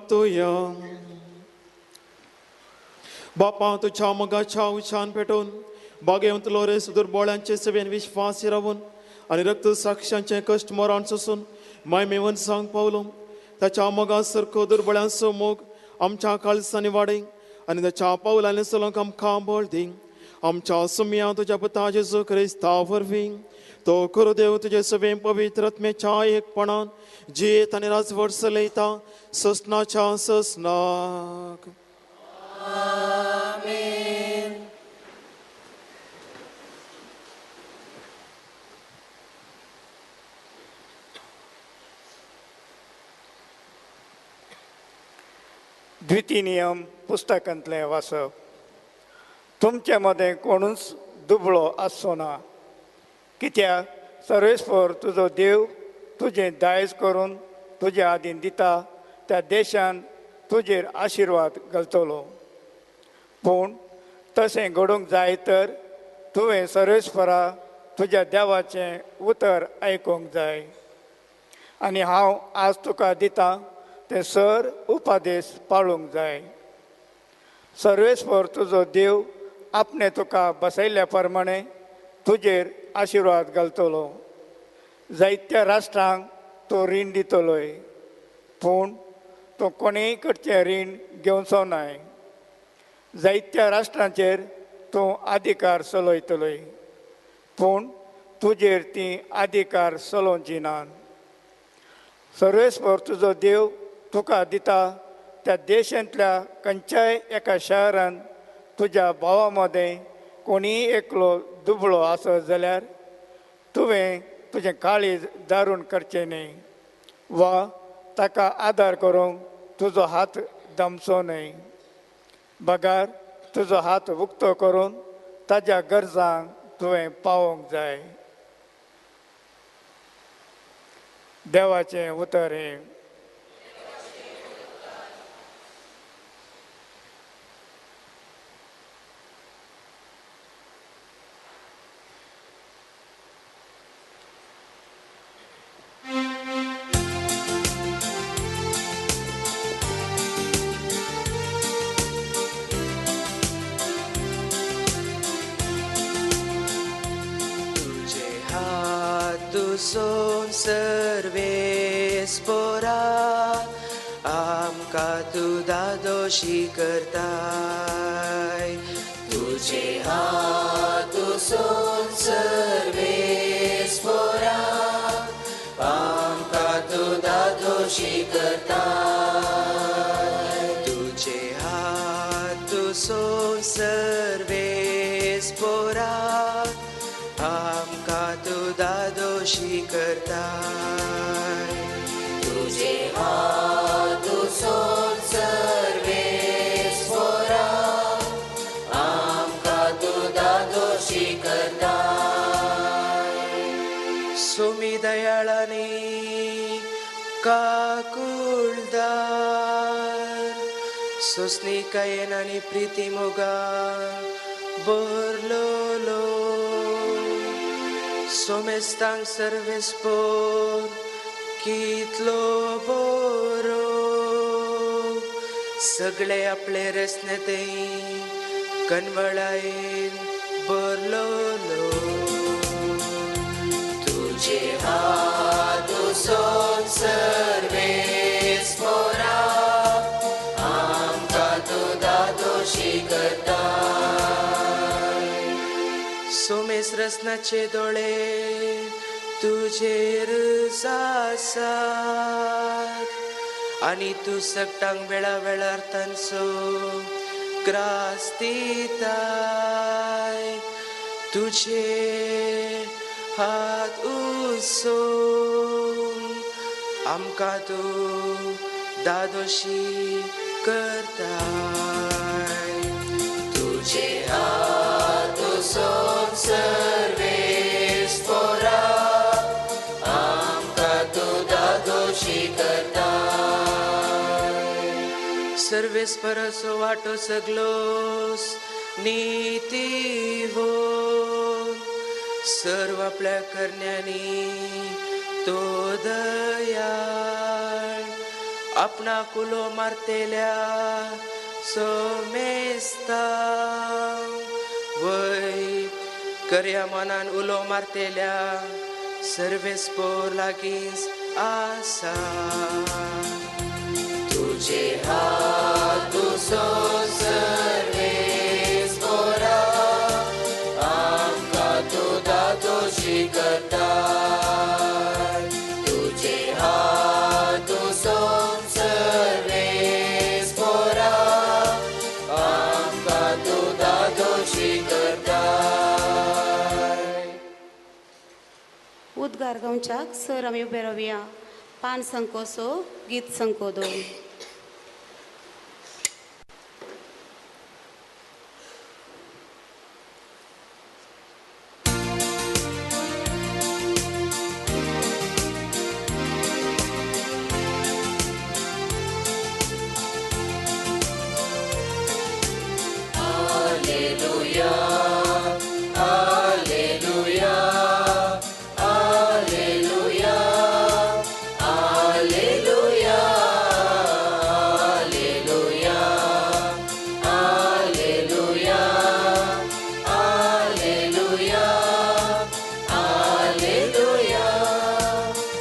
प्रार्थुया. बापा तुज्या मोगाच्या उच्चान पेटोवन बागेवंत लोरेस दुर्बोळ्यांचे सेवेन विश्वास रावून आनी रक्त साक्षांचे कश्ट मरण सोसून मायमेवन सांग पावलो ताच्या मोगा सारको दुर्बळ्यांचो मोग आमच्या काळसांनी वाडय आनी ताच्या पावलांनी चलोवंक आमकां बळ दी. आमच्या सुमया तुज्या पुता जेजू क्रिस्ता वरवीं तो करू देव तुजे सवें पवित्र आत्म्याच्या एकपणान जियेत आनी राजवट चलयता ससनाच्या ससनाक. द्वितीय नियम पुस्तकांतलें वाचप. तुमचे मदें कोणूच दुबळो आसचो ना, कित्याक सर्वेस्पर तुजो देव तुजें दायज करून तुजे आदीन दिता त्या देशान तुजेर आशिर्वाद घालतलो. पूण तशें घडूंक जाय तर तुवें सर्वेस्परा तुज्या देवाचें उतर आयकूंक जाय आनी हांव आज तुका दितां तें सर उपादेश पाळूंक जाय. सर्वेस्पर तुजो देव आपणे तुका बसयल्ल्या प्रमाणे तुजेर आशिर्वाद घालतलो. जायत्या राष्ट्रांक तूं रीण दितलोय, पूण तूं कोणेय कडचें रीण घेवचो नाय. जायत्या राष्ट्रांचेर तूं अधिकार चलयतलोय, पूण तुजेर तीं अधिकार चलोवची नात. सर्वेस्पर तुजो देव तुका दिता त्या देशांतल्या खंयच्याय एका शहरान तुज्या भावा मदें कोणीय एकलो दुबळो आसत जाल्यार तुवें तुजें काळीज दारून करचें न्हय वा ताका आदार करूंक तुजो हात दमचो न्हय, बगार तुजो हात उक्तो करून ताज्या गरजांक तुवें पावोवंक जाय. देवाचें उतर हें. तुजो सर्वेस्पोरा आमकां तूं दादोशी करताय. तुजे हात सोन सर्वेस्पोरा आमकां तूं दादोशी करताय. तुजे हात सोन सर्वेस्पोरा आमकां तूं दादोशी करताय. तुजे हात सोन सर्वेस्पोरा आमकां तूं दादोशी करताय. सुमी दयाळांनी काकुळदार सोसणीकायेन आनी प्रिती मोगान भरलोलो सोमेस्तांक सर्वेस्पोर कितलो बरो सगळे आपले रसने ते कनवळायेन भरलोलो. तुजे हात सोन सर्वेस्पोरा आमकां तूं दादोशी करताय. सोमेस रसनाचे दोळे तुजेर आसात आनी तूं सगटांक वेळा वेळार तांचो ग्रास दिताय. तुजे हात उसोवन आमकां तूं दादोशी करताय. तुजे हात सोन सर्वेस्पोरा आमकां तूं दादोशी करताय. सर्वेस्पराचो वांटो सगलोस नितीवोन सर्व आपल्या करण्यांनी तो दयाळ आपणाक उलो मारतेल्या सोमेस्ता वय करया मनान उलो मारतेल्या सर्वेस्पोर लागींच आसा. तुझे हात सर्वेस्पोरा आमकां तूं दादोशी करताय. तुझे हात सर्वेस्पोरा आमकां तूं दादोशी करताय. उद्गार गावच्याक सर आमी उबे रावया. पान संको सो गीत संको दोन.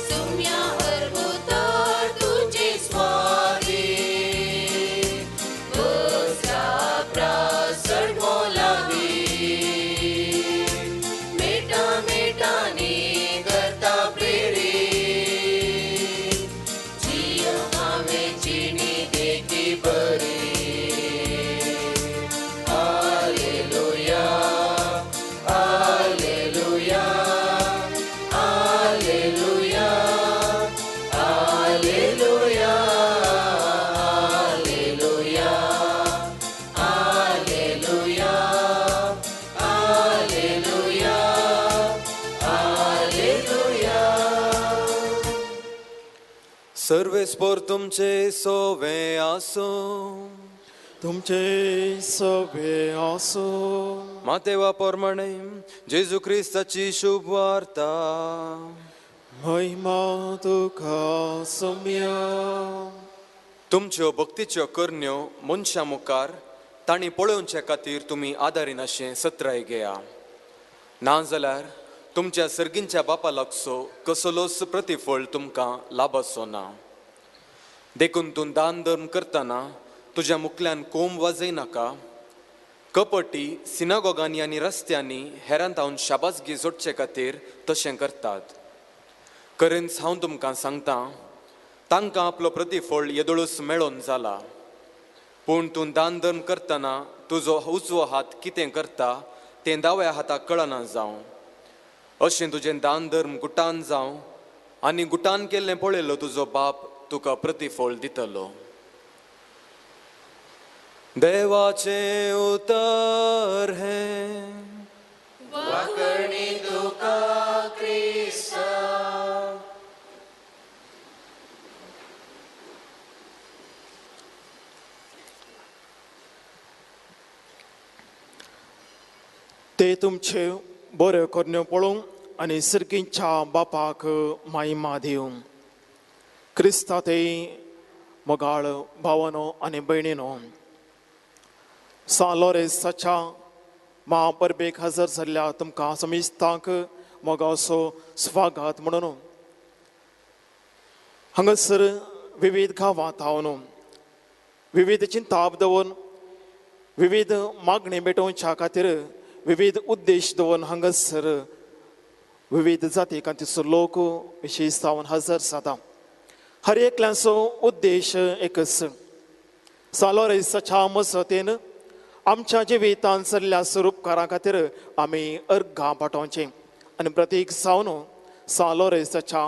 सुम्या अर्बुतर तुझे स्वारी बसला प्रासड मोलावी मेटा मेटानी करता प्रेरी जियो हांवें जिणी देखी बरी. Hallelujah hallelujah hallelujah hallelujah hallelujah hallelujah hallelujah hallelujah. सर्वेस्पोर तुमचे सोवे आसूं. तुमचे सभे आसूं. मातेवा प्रमाणे जेजू क्रिस्ताची शुभ वार्ता. महिमा तुका सोम्या. तुमच्यो भक्तीच्यो करण्यो मनशां मुखार तांणी पळोवचे खातीर तुमी आदारिनाशें सत्राय घेया, नाजाल्यार तुमच्या सर्गींच्या बापा लागचो कसलोच प्रतिफळ तुमकां लाभचो ना. देखून तूं दान धर्म करतना तुज्या मुखल्यान कोंब वाजयनाका. कपटी सिनागोगांनी आनी रस्त्यांनी हेरां तावन शाबासगी जोडचे खातीर तशें करतात. खरेंच हांव तुमकां सांगता, तांकां आपलो प्रतिफळ येदोळूच मेळोन जाला. पूण तूं दान धर्म करतना तुजो उजवो हात कितें करता तें दाव्या हाताक कळना जावं. अशें तुजें दान धर्म गुटान जावं आनी गुटान केल्लें पळयलो तुजो बाप तुका प्रतिफळ दितलो. देवाचें उतर हें. वाकणी तुका क्रिस्ता. ते तुमचे बऱ्यो करण्यो पळोवंक आनी सिरकींच्या बापाक महिमा दिवं. क्रिस्ता ते मोगाळ भावानो आनी भयणीनो, सान लोरेसाच्या महापरबेक हजर जाल्ल्या तुमकां समिस्तांक मोगाचो स्वागत म्हणून हांगासर विविध गांवांत हांव विविध चिंताप दवरून विविध मागणी भेटोवच्या खातीर विविध उद्देश दवरून हांगासर विविध जाती कांतीचो लोक विशेश जावन हजर जाता. हर एकल्याचो उद्देश एकच, सालोरेसाच्या मजतीन आमच्या जिवितांत चल्ल्या स्वरूपकारां खातीर आमी अर्घां पाठोवचें आनी प्रतीक जावन सालोरेसाच्या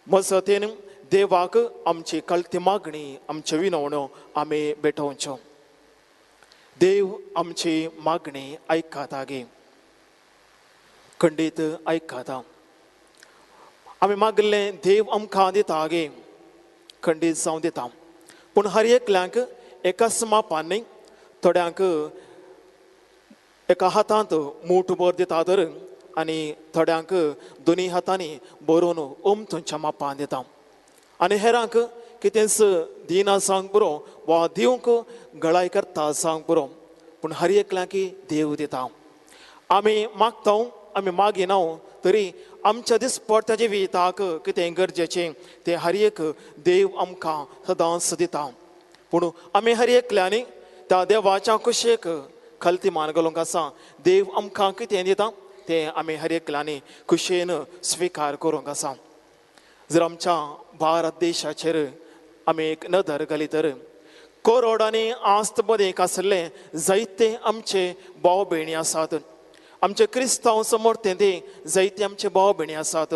मजतीन देवाक आमची कळती मागणी आमच्यो विनवण्यो आमी भेटोवच्यो. देव आमची मागणी आयकता गे, खंडीत आयकता. आमी मागलें देव आमकां दिता गे, खंडीत जावं दिता. पूण हर एकल्यांक एकाच मापान न्ही, थोड्यांक एका हातांत मूठ भर दिता तर आनी थोड्यांक दोनी हातांनी भरून ओमथूंच्या मापान दिता आनी हेरांक कितेंच दिना जावंक पुरो वा दिवंक गळाय करता जावंक पुरो, पूण हर एकल्याक देव दिता. आमी मागता, आमी मागिना तरी आमच्या दिसपडत्या जिविताक कितें गरजेचें तें हर एक देव आमकां सदांच दिता. पूण आमी हर एकल्यांनी त्या देवाच्या कुशेक खलती मान घालूंक आसा. देव आमकां कितें दिता तें आमी हर एकल्यांनी खुशयेन स्विकार करूंक आसा. जर आमच्या भारत देशाचेर आमी एक नदर घाली तर करोडांनी आस्त बदेक आशिल्ले जायते आमचे भाव भयणी आसात. आमचे क्रिस्तांव समर्थें ते जायते आमचे भाव भयणी आसात.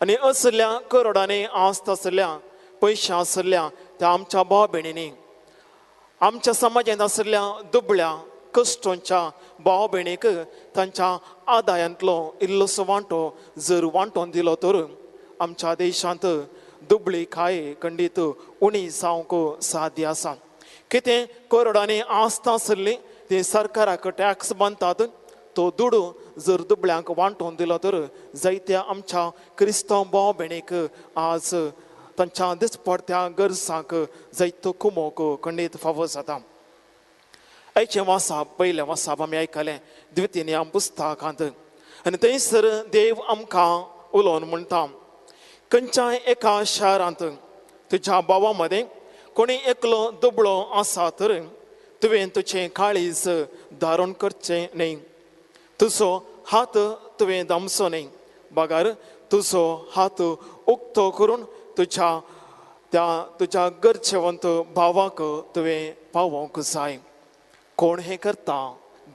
आनी असल्या करोडांनी आस्त आशिल्ल्या पयशे आशिल्ल्या त्या आमच्या भाव भयणींनी आमच्या समाजांत आशिल्ल्या दुबळ्या कश्टांच्या भाव भयणीक तांच्या आदायांतलो इल्लोसो वांटो जर वांटोवन दिलो तर आमच्या देशांत दुबळी खाय खंडीत उणी जावंक साध्य आसा. कितें करोडांनी आस्था आशिल्ली ती सरकाराक टॅक्स बांदतात, तो दुडू जर दुबळ्यांक वांटोवन दिलो तर जायत्या आमच्या क्रिस्तांव भाव भयणीक आज तांच्या दिसपडत्या गरजांक जायतो कुमोक खंडीत फावो जाता. आयचें वासाप पयलें वासाप आमी आयकलें द्वितीय पुस्तकांत आनी थंयसर देव आमकां उलोवन म्हणटा, खंयच्याय एका शारांत तुज्या भावा मदें कोणी एकलो दुबळो आसा तर तुवें तुजें काळीज धारण करचें न्हय, तुजो हात तुवें दामचो न्हय, बगर तुजो हात उक्तो करून तुज्या त्या तुज्या गरजेवंत भावाक तुवें पावोवंक जाय. कोण हें करता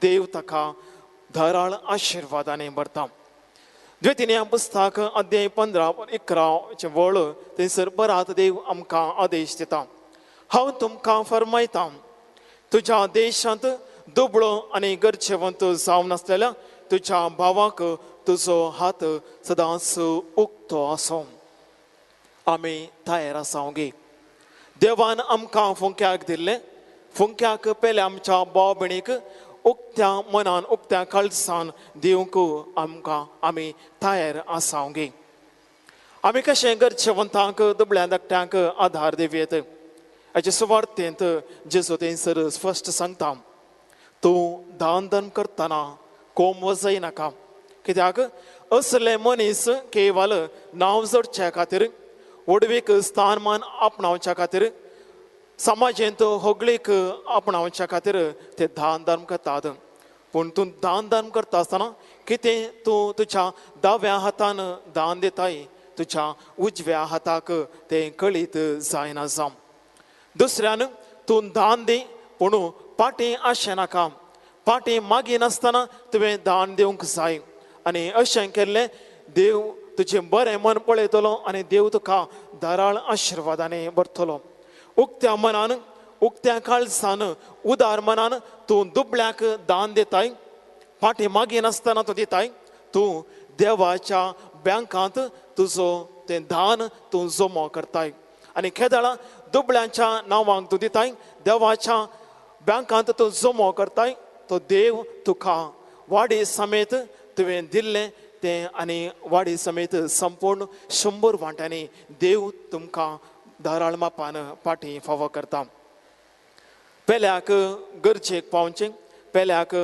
देव ताका धाराळ आशिर्वादांनी भरता. द्वितीय पुस्तक अध्याय 15-11 वळ थंयसर बरात देव आमकां आदेश दिता, हांव तुमकां फरमायता तुज्या देशांत दुबळो आनी गरजेवंत जावन आसलेल्या तुज्या भावाक तुजो हात सदांच उक्तो आसूं. आमी तयार आसा गे. देवान आमकां फुंक्याक दिल्लें, फुंक्याक पेले आमच्या भाव भयणीक उक्त्या मनान उक्त्या काळजान दिवंक आमकां आमी तयार आसा गे. आमी कशें गरजेवंतांक दुबळ्या धाकट्यांक आधार दिवयेत हाचे सुवार्थेंत जेजू थंयसर स्पश्ट सांगता, तूं दान धर्म करतना कोम वजय नाका, कित्याक असले मनीस केवल नांव जोडच्या खातीर, व्हडवीक स्थानमान आपणावच्या खातीर, समाजेंत होगळीक आपणावच्या खातीर ते दान धर्म करतात. पूण तूं दान धर्म करता आसतना कितें तूं तुज्या दाव्या हातान दान दिताय तुज्या उजव्या हाताक तें कळीत जायना जावं. दुसऱ्यान तूं दान दी पूण पाटी आशें नाका, पाटी मागिनासतना तुवें दान दिवंक जाय. आनी अशें केल्लें देव तुजें बरें मन पळयतलो आनी देव तुका धाराळ आशिर्वादांनी भरतलो. उक्त्या मनान उक्त्या काळजान उदार मनान तूं दुबळ्याक दान दिताय, फाटी मागिनासतना तूं दिताय, तूं देवाच्या बँकांत तुजो तें दान तूं जमो करताय. आनी केदळा दुबळ्यांच्या नांवांक तूं दिताय, देवाच्या बँकांत तूं जमो करताय, तो देव तुका वाडी समेत तुवें दिल्लें तें आनी वाडी समेत संपूर्ण 100 वांट्यांनी देव तुमकां धाराळ मापान पाटी फावो करता. पेल्याक गरजेक पावचें, पेल्याक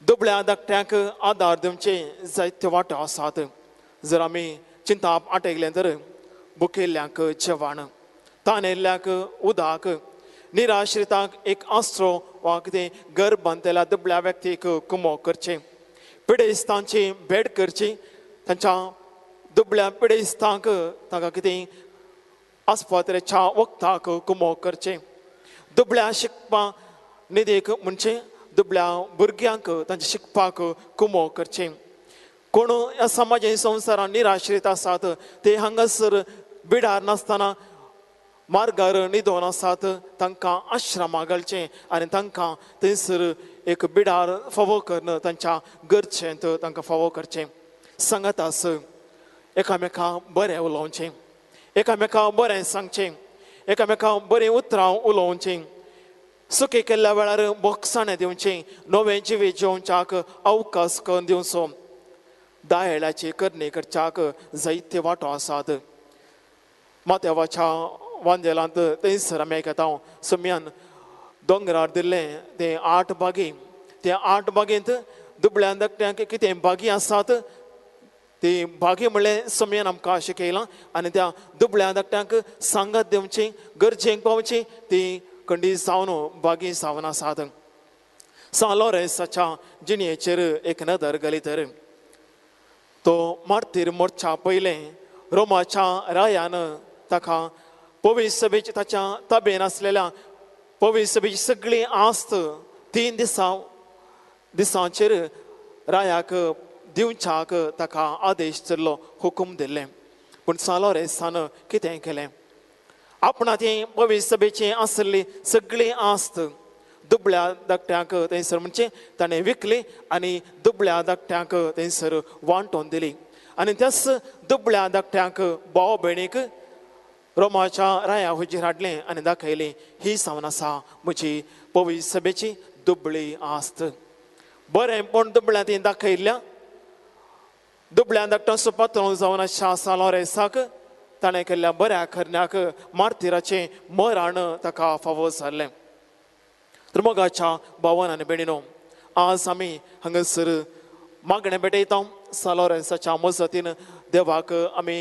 दुबळ्या धाकट्यांक आदार दिवचे जायते वांटो आसात. जर आमी चिंताप आटयलें तर भुकेल्ल्यांक जेवण, तानेल्ल्याक उदक, निराश्रितांक एक आस्रो वा कितें घर बांदतल्या दुबळ्या व्यक्तीक कुमो करचें, पिडेस्तांची भेट करची, तांच्या दुबळ्या पिडेस्तांक तांकां कितें आस्पत्रेच्या वखदाक कुमो करचें, दुबळ्या शिकपा निधीक म्हणजे दुबळ्या भुरग्यांक तांच्या शिकपाक कुमो करचें. कोण ह्या समाजा संवसारान निराश्रीत आसात ते हांगासर बिडार नासतना मार्गार न्हिदोन आसात तांकां आश्रमा घालचें आनी तांकां थंयसर एक बिडार फावो करून तांच्या गरजेंत तांकां फावो करचें. सांगात आस एकामेकां बरें उलोवचें, एकामेकां बरें सांगचें, एकामेकां बरीं उतरां उलोवचीं, सुखी केल्ल्या वेळार बोगसाणें दिवचें, नवें जिवीत जेवच्याक अवकाश करून दिवचो. दायळाची करणी करच्याक जायते वांटो आसात. माथ्यावाच्या वांदेलांत थंयसर आमी आयकता सुम्यान दोंगरार दिल्लें ते 8 बागी. ते 8 बागेंत दुबळ्या धाकट्यांक कितें बागी आसात ती बागी म्हणलें सुम्यान आमकां शिकयलां आनी त्या दुबळ्या धाकट्यांक सांगात दिवची, गरजेक पावची ती कंडी जावन बागी जावन आसात. सान लॉरेन्साच्या जिणेचेर एक नदर घाली तर तो मार्तीर मोर्चा पयलें रोमाच्या रायान ताका पवित्र सभेची ताच्या ताबेन आसलेल्या पवित्र सभेची सगळी आस्त 3 दिसांचेर रायाक दिवच्याक ताका आदेश दिल्लो, हुकूम दिल्ले. पूण सान लॉरेन्सान कितें केलें? आपणा ती पवित्र सभेची आसली सगळी आस्त दुबळ्या धाकट्यांक थंयसर म्हणजे ताणें विकली आनी दुबळ्या धाकट्यांक थंयसर वांटून दिली. आनी त्याच दुबळ्या धाकट्यांक भाव भयणीक रोमाच्या राया हुजीर हाडलें आनी दाखयलें, ही जावन आसा म्हजी पवित्र सभेची दुबळी आस्त. बरें पूण दुबळ्या ती दाखयल्ल्या दुबळ्या धाकट्यांचो पात्रोन जावन आसा सान लॉरेन्साक ताणें केल्ल्या बऱ्या करण्याक मार्तिराचें मरण ताका फावो जाल्लें. तर मोगाच्या भावान आनी भयणीनो, आज आमी हांगासर मागणें भेटयता सान लॉरेन्साच्या मजतीन देवाक आमी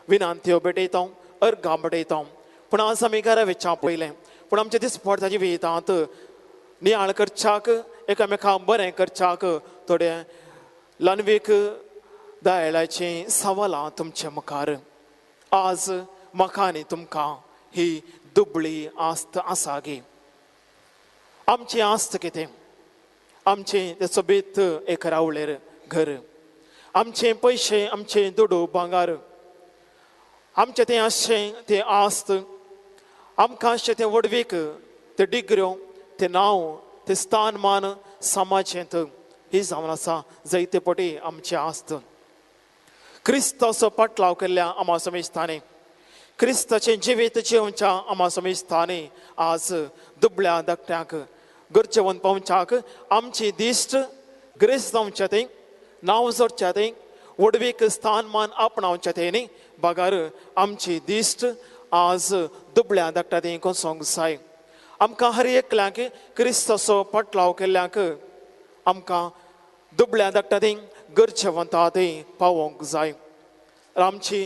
विनांत्यो भेटयता, अर्घां भेटयता. पूण आज आमी घरा वचच्या पयलें पूण आमच्या दिसपडटा जिवितांत नियाळ करच्याक, एकामेकांक बरें करच्याक थोडे ल्हानवीक दायळाचीं सवालां तुमचे मुखार. आज म्हाका आनी तुमकां ही दुबळी आस्त आसा गी? आमची आस्त कितें? आमचें तें सोबीत एक रावळेर घर, आमचे पयशे, आमचे दुडू भांगार, आमचें तें आसचें तें आस्त, आमकां आसचें तें व्हडवीक, तें डिग्र्यो, तें नांव, तें स्थान मान समाजेंत, ही जावन आसा जायते पटी आमची आस्त. क्रिस्ताचो पाटलाव केल्ल्या आमा समेस्तांनी, क्रिस्ताचें जिवीत जिवच्या आमा समेस्तांनी आज दुबळ्या धाकट्यांक गरजेवन पावच्याक आमची दिश्ट ग्रेस जावच्या थंय, नांव जोडच्या थंय, व्हडवीक स्थान मान आपणावच्या थंय न्ही, बगर आमची दिश्ट आज दुबळ्या धाकट्या थंय कोसोंक जाय. आमकां हर एकल्यांक क्रिस्ताचो पाटलाव केल्ल्यांक आमकां दुबळ्या धाकट्या थंय गरजेवंता थंय पावोवंक जाय. आमची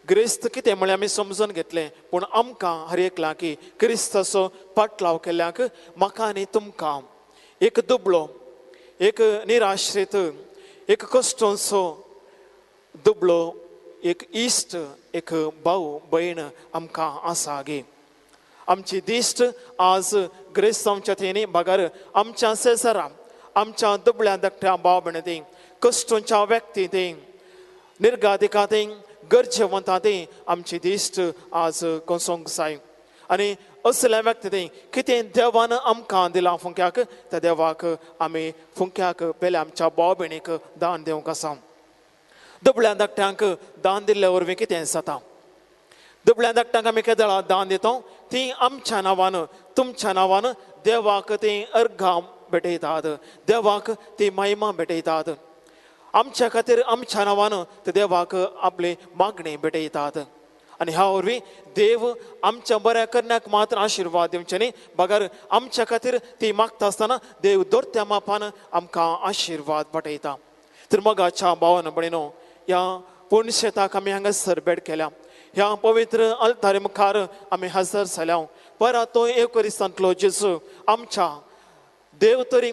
ग्रेस्त कितें म्हळ्यार आमी समजून घेतलें, पूण आमकां हर एकल्यांक क्रिस्ताचो पाटलाव केल्ल्यांक म्हाका आनी तुमकां एक दुबळो, एक निराश्रीत, एक कश्टोंचो दुबळो एक इश्ट, एक भाव भयण आमकां आसा गे. आमची दिश्ट आज ग्रेस्त आमच्या थंय न्ही, बगर आमच्या शेजारा, आमच्या दुबळ्या धाकट्या भाव भयणी थंय, कश्टोंच्या व्यक्ती थंय, निर्गादिका थंय, गरजेवंता थंय आमची दिश्ट आज कोसोंक जाय. आनी असल्या व्यक्ती थंय कितें देवान आमकां दिलां फुंक्याक, त्या देवाक आमी फुंक्याक पयलें आमच्या भाव भयणीक दान दिवंक आसा. दुबळ्या धाकट्यांक दान दिल्ले वरवीं कितें जाता? दुबळ्या धाकट्यांक आमी केदळा दान दिता ती आमच्या नांवान, तुमच्या नांवान देवाक ती अर्घां भेटयतात, देवाक ती महिमा भेटयतात. आमच्या खातीर आमच्या नांवान ते देवाक आपली मागणी भेटयतात. आनी ह्या वरवीं देव आमच्या बऱ्या करण्याक मात्र आशिर्वाद दिवचे न्ही, बगर आमच्या खातीर ती मागता आसतना देव दोरत्या मापान आमकां आशिर्वाद वाटयता. तर मोगाच्या भावान भयणीनो, ह्या पुण्यशेताक आमी हांगासर भेट केल्या, ह्या पवित्र अल्तारे मुखार आमी हजर जाल्या. परत तो एवकरिस्तांतलो जेजू आमच्या देव तरी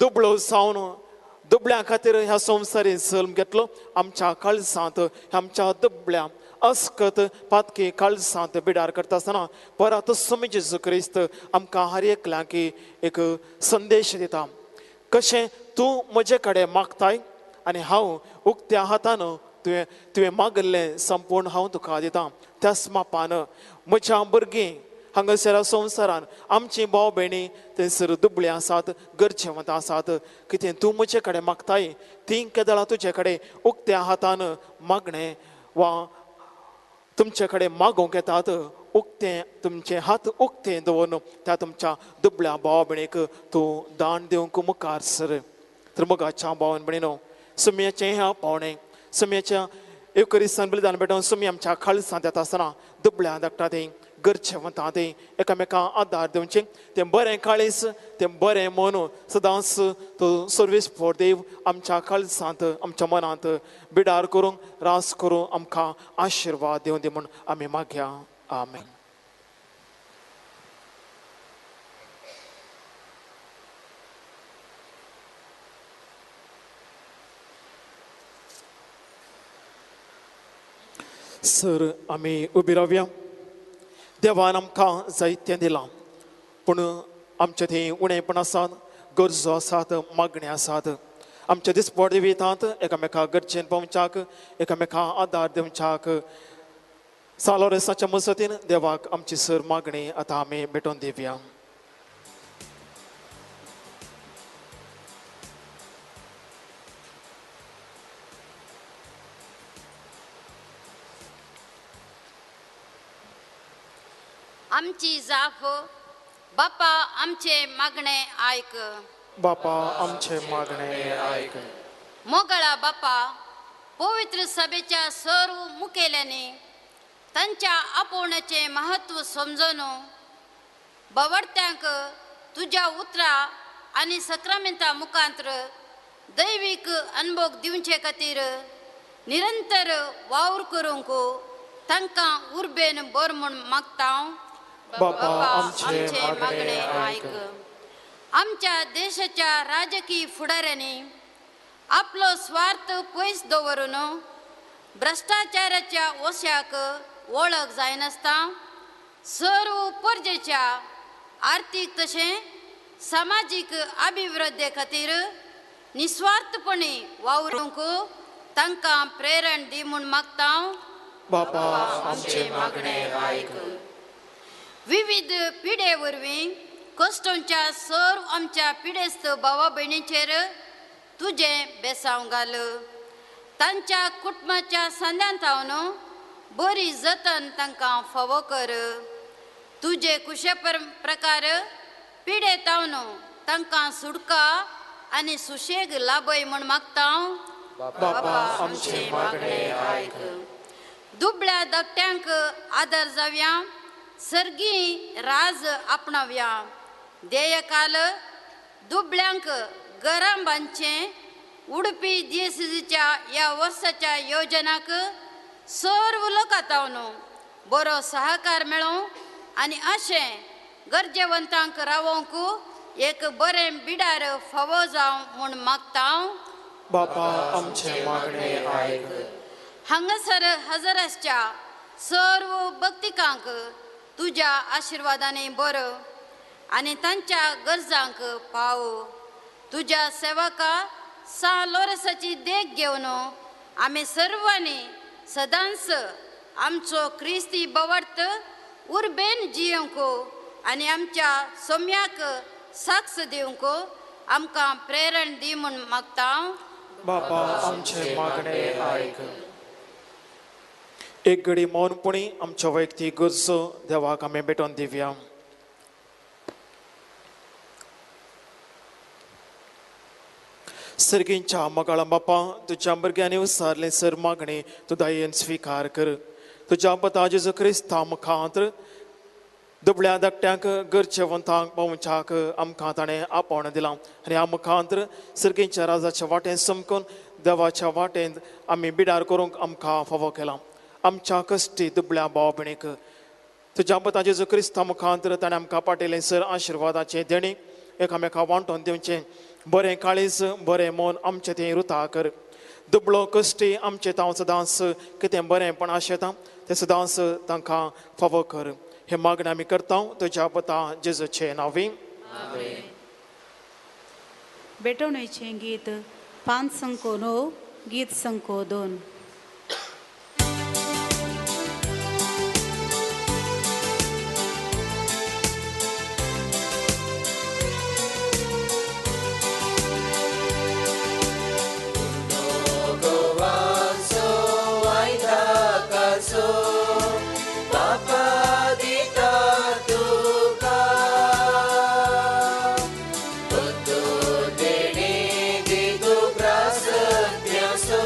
दुबळो जावन दुबळ्या खातीर ह्या संवसारीन जल्म घेतलो. आमच्या काळजांत, आमच्या दुबळ्या अस्कत पातकी काळजांत बिडार करता आसतना परत स्वामी जेजू क्रिस्त आमकां हर एकल्यांक एक संदेश दिता, कशें तूं म्हजे कडेन मागताय आनी हांव उक्त्या हातान तुवें मागिल्लें संपूर्ण हांव तुका दितां. त्याच मापान म्हज्या भुरगीं हांगासर संवसारान आमची भाव भयणी थंयसर दुबळी आसात, गरजेवंत आसात, कितें तूं म्हजे कडेन मागताय ती केदळा तुजे कडेन उक्त्या हातान मागणें वा तुमचे कडेन मागोवंक येतात, उक्तें तुमचे हात उक्तें दवरून त्या तुमच्या दुबळ्या भाव भयणीक तूं दान दिवंक मुखार सर. तर मोगाच्या भावन भयणीनो, सुम्याचें ह्या पावणें, सुम्याच्या येवकरिस्तान बलिदान भेटोवन सुमी आमच्या खालसांत येता आसतना दुबळ्या धाडटा तें गरजेवंता तें एकामेकां आदार दिवचें तें बरें काळीस तें बरें मन सदांच तूं सर्वीस फॉर देव आमच्या काळजांत आमच्या मनांत बिडार करूंक रास करूंक आमकां आशिर्वाद दिवं दी म्हूण आमी मागया. आमेन. सर आमी उबी रावया. देवान आमकां जायतें दिलां पूण आमचे थंय उणेपण आसात, गरजो आसात, मागण्यो आसात. आमच्या दिसपट जिवितांत एकामेका गरजेन पावच्याक एकामेका आदार दिवच्याक सालोरेसाच्या मजतीन देवाक आमची सर मागणी आतां आमी भेटोवन दिवया. आमची जाप बापा आमचे मागणे आयक. बापा आमचे मागणे आयक. मोगळा बापा पवित्र सभेच्या सर्व मुखेल्यांनी तांच्या आपोवण्याचें महत्व समजून बावडत्यांक तुज्या उतरां आनी सक्रामेंता मुखांत्र दैवीक अनभोग दिवचे खातीर निरंतर वावर करूंक तांकां उर्बेन बर म्हूण मागता. बापा आमचे मागणे आयक. आमच्या देशाच्या राजकीय फुडाऱ्यांनी आपलो स्वार्थ पयस दवरून भ्रश्टाचाराच्या ओश्याक वळख जायनासतना सर्व परजेच्या आर्थीक तशें सामाजीक अभिवृद्धी खातीर निस्वार्थपणे वावरूंक तांकां प्रेरण दी म्हूण मागता. बापा आमचे मागणे आयक. विविध पिडे वरवीं कश्टांच्या सर्व आमच्या पिडेस्त भावा भयणीचेर तुजें बेसांव घाल. तांच्या कुटुंबाच्या सांद्यांत हावन बरी जतन तांकां फावो कर. तुजे कुशे प्रकार पिडे तावन तांकां सुटका आनी सुशेग लाभय म्हूण मागता. बापा आमचे मागणे आयक. दुबळ्या धाकट्यांक आदर जावया, सर्गी राज आपणावया. देयकाल दुबळ्यांक गरम बांदचें उडपी दियसिच्या ह्या वर्साच्या योजनाक सर्व लोकां बरो सहकार मेळूं आनी अशें गरजेवंतांक रावोंक एक बरें बिडार फावो जावं म्हूण मागता. बापा आमचे मागणे आयक. हांगासर हजर आसच्या सर्व भक्तिकांक तुज्या आशिर्वादांनी बरो आनी तांच्या गरजांक पाव. तुज्या सेवका सा लोरसाची देख घेवन आमी सर्वांनी सदांच आमचो क्रिस्ती बवर्त उर्बेन जियोंक आनी आमच्या सोम्याक साक्ष दिवंक आमकां प्रेरण दी म्हूण मागता. बापा आमचे मागणे आयक. एक घडी मौनपणी आमच्या वैयक्तीक गरजो देवाक आमी भेटोवन दिवया. सर्गींच्या मगाळा बापा तुज्या भुरग्यांनी विचारलें सर मागणी तूं दयेन स्विकार कर. तुज्या पता जेजू क्रिस्ता मुखांत दुबळ्या धाकट्यांक गरजेवंतांक पावच्याक आमकां ताणें आपोवणें दिलां आनी ह्या मुखांत सर्गींच्या राजाच्या वाटेन समकून देवाच्या वाटेन आमी बिडार करूंक आमकां फावो केलां. आमच्या कश्टी दुबळ्या भाव भयणीक तुज्या पता जेजू क्रिस्ता मुखांत ताणें आमकां पाटयलें सर आशिर्वादाचें देणें एकामेका वांटोवन दिवचें बरें काळीज बरें मन आमचें तें रुता कर. दुबळो कश्टी आमचें तांव सदांच कितें बरेंपण आशेता तें सदांच तांकां फावो कर. हे मागणें आमी करता तुज्या पता जेजूचे नांवी. भेटवणेचें गीत 509 गीत संको 2. Dini di tu prasetya so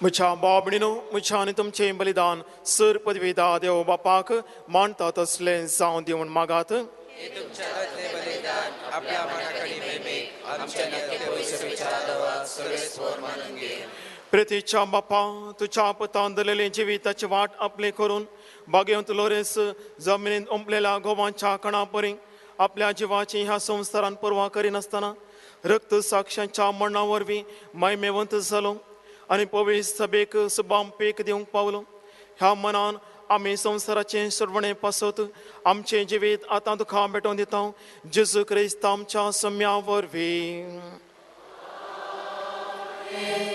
म्हज्या बाबणीनो म्हज्या आनी तुमचें बलिदान सर पदवीदा देव बापाक मानता तसलें जावं दी म्हूण मागात. हे तुमच्या हातांतलें बलिदान आपल्या मनाकडे मेमेक आमच्या नाते पयसोच्या देवाक सर्वेस्पोर मानून घे. प्रेतीच्या बापा तुज्या पुतान दिलेली जिविताची वाट आपली करून बागेवंत लोरेस जमिनींत ओंपलेल्या गोवांच्या कणा परी आपल्या जिवाची ह्या संवसारान पर्वा करिनासतना रक्त साक्षांच्या मरणा वरवीं मायमेवंत जालो आनी पवित्र सभेक सुबाम पीक दिवंक पावलो. ह्या मनान आमी संवसाराचें सोडवणे पासत आमचें जिवीत आतां तुका भेटोवन दिता जेजू क्रिस्त आमच्या सम्या वरवीं.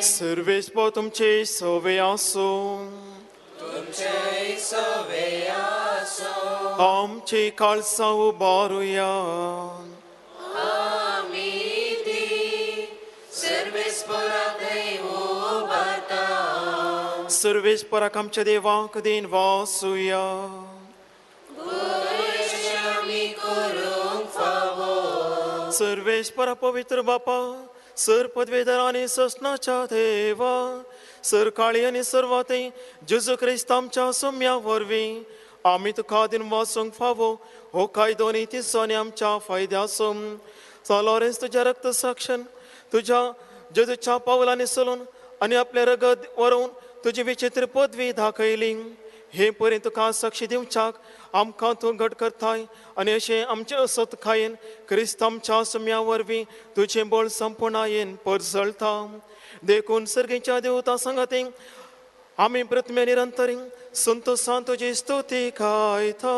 सर्वेस्पोर तुमचे सवे आसूं. तुमचे सवे आसूं. आमची काळसां उबारुया. आमी ती सर्वेस्पोरा थंय उबारता. सर्वेस्पोराक आमच्या देवाक then वासुया. आमी करूंक फावो. सर्वेस्पोरा पवित्र बापा सर पदवेधर आनी ससनाच्या देवा सर काळी आनी सर्वाते जेजू क्रिस्त आमच्या सोम्या वरवीं आमी तुका दिन वासूंक फावो हो कायदो न्ही तिसो आमच्या फायद्याचो. लॉरेन्स तुज्या रक्त साक्षण तुज्या जेजूच्या पावलांनी चलून आनी आपलें रगत वरोवन तुजी विचित्र पदवी दाखयली. हे परी तुका साक्षी दिवच्याक आमकां तूं घट करताय आनी अशें आमचें असत खायन क्रिस्त आमच्या सम्या वरवीं तुजें बळ संपुर्णायेन परजळता. देखून सर्गीच्या देवता सांगाती आमी प्रथमे निरंतरी संतोषान तुजी स्तुती गायता.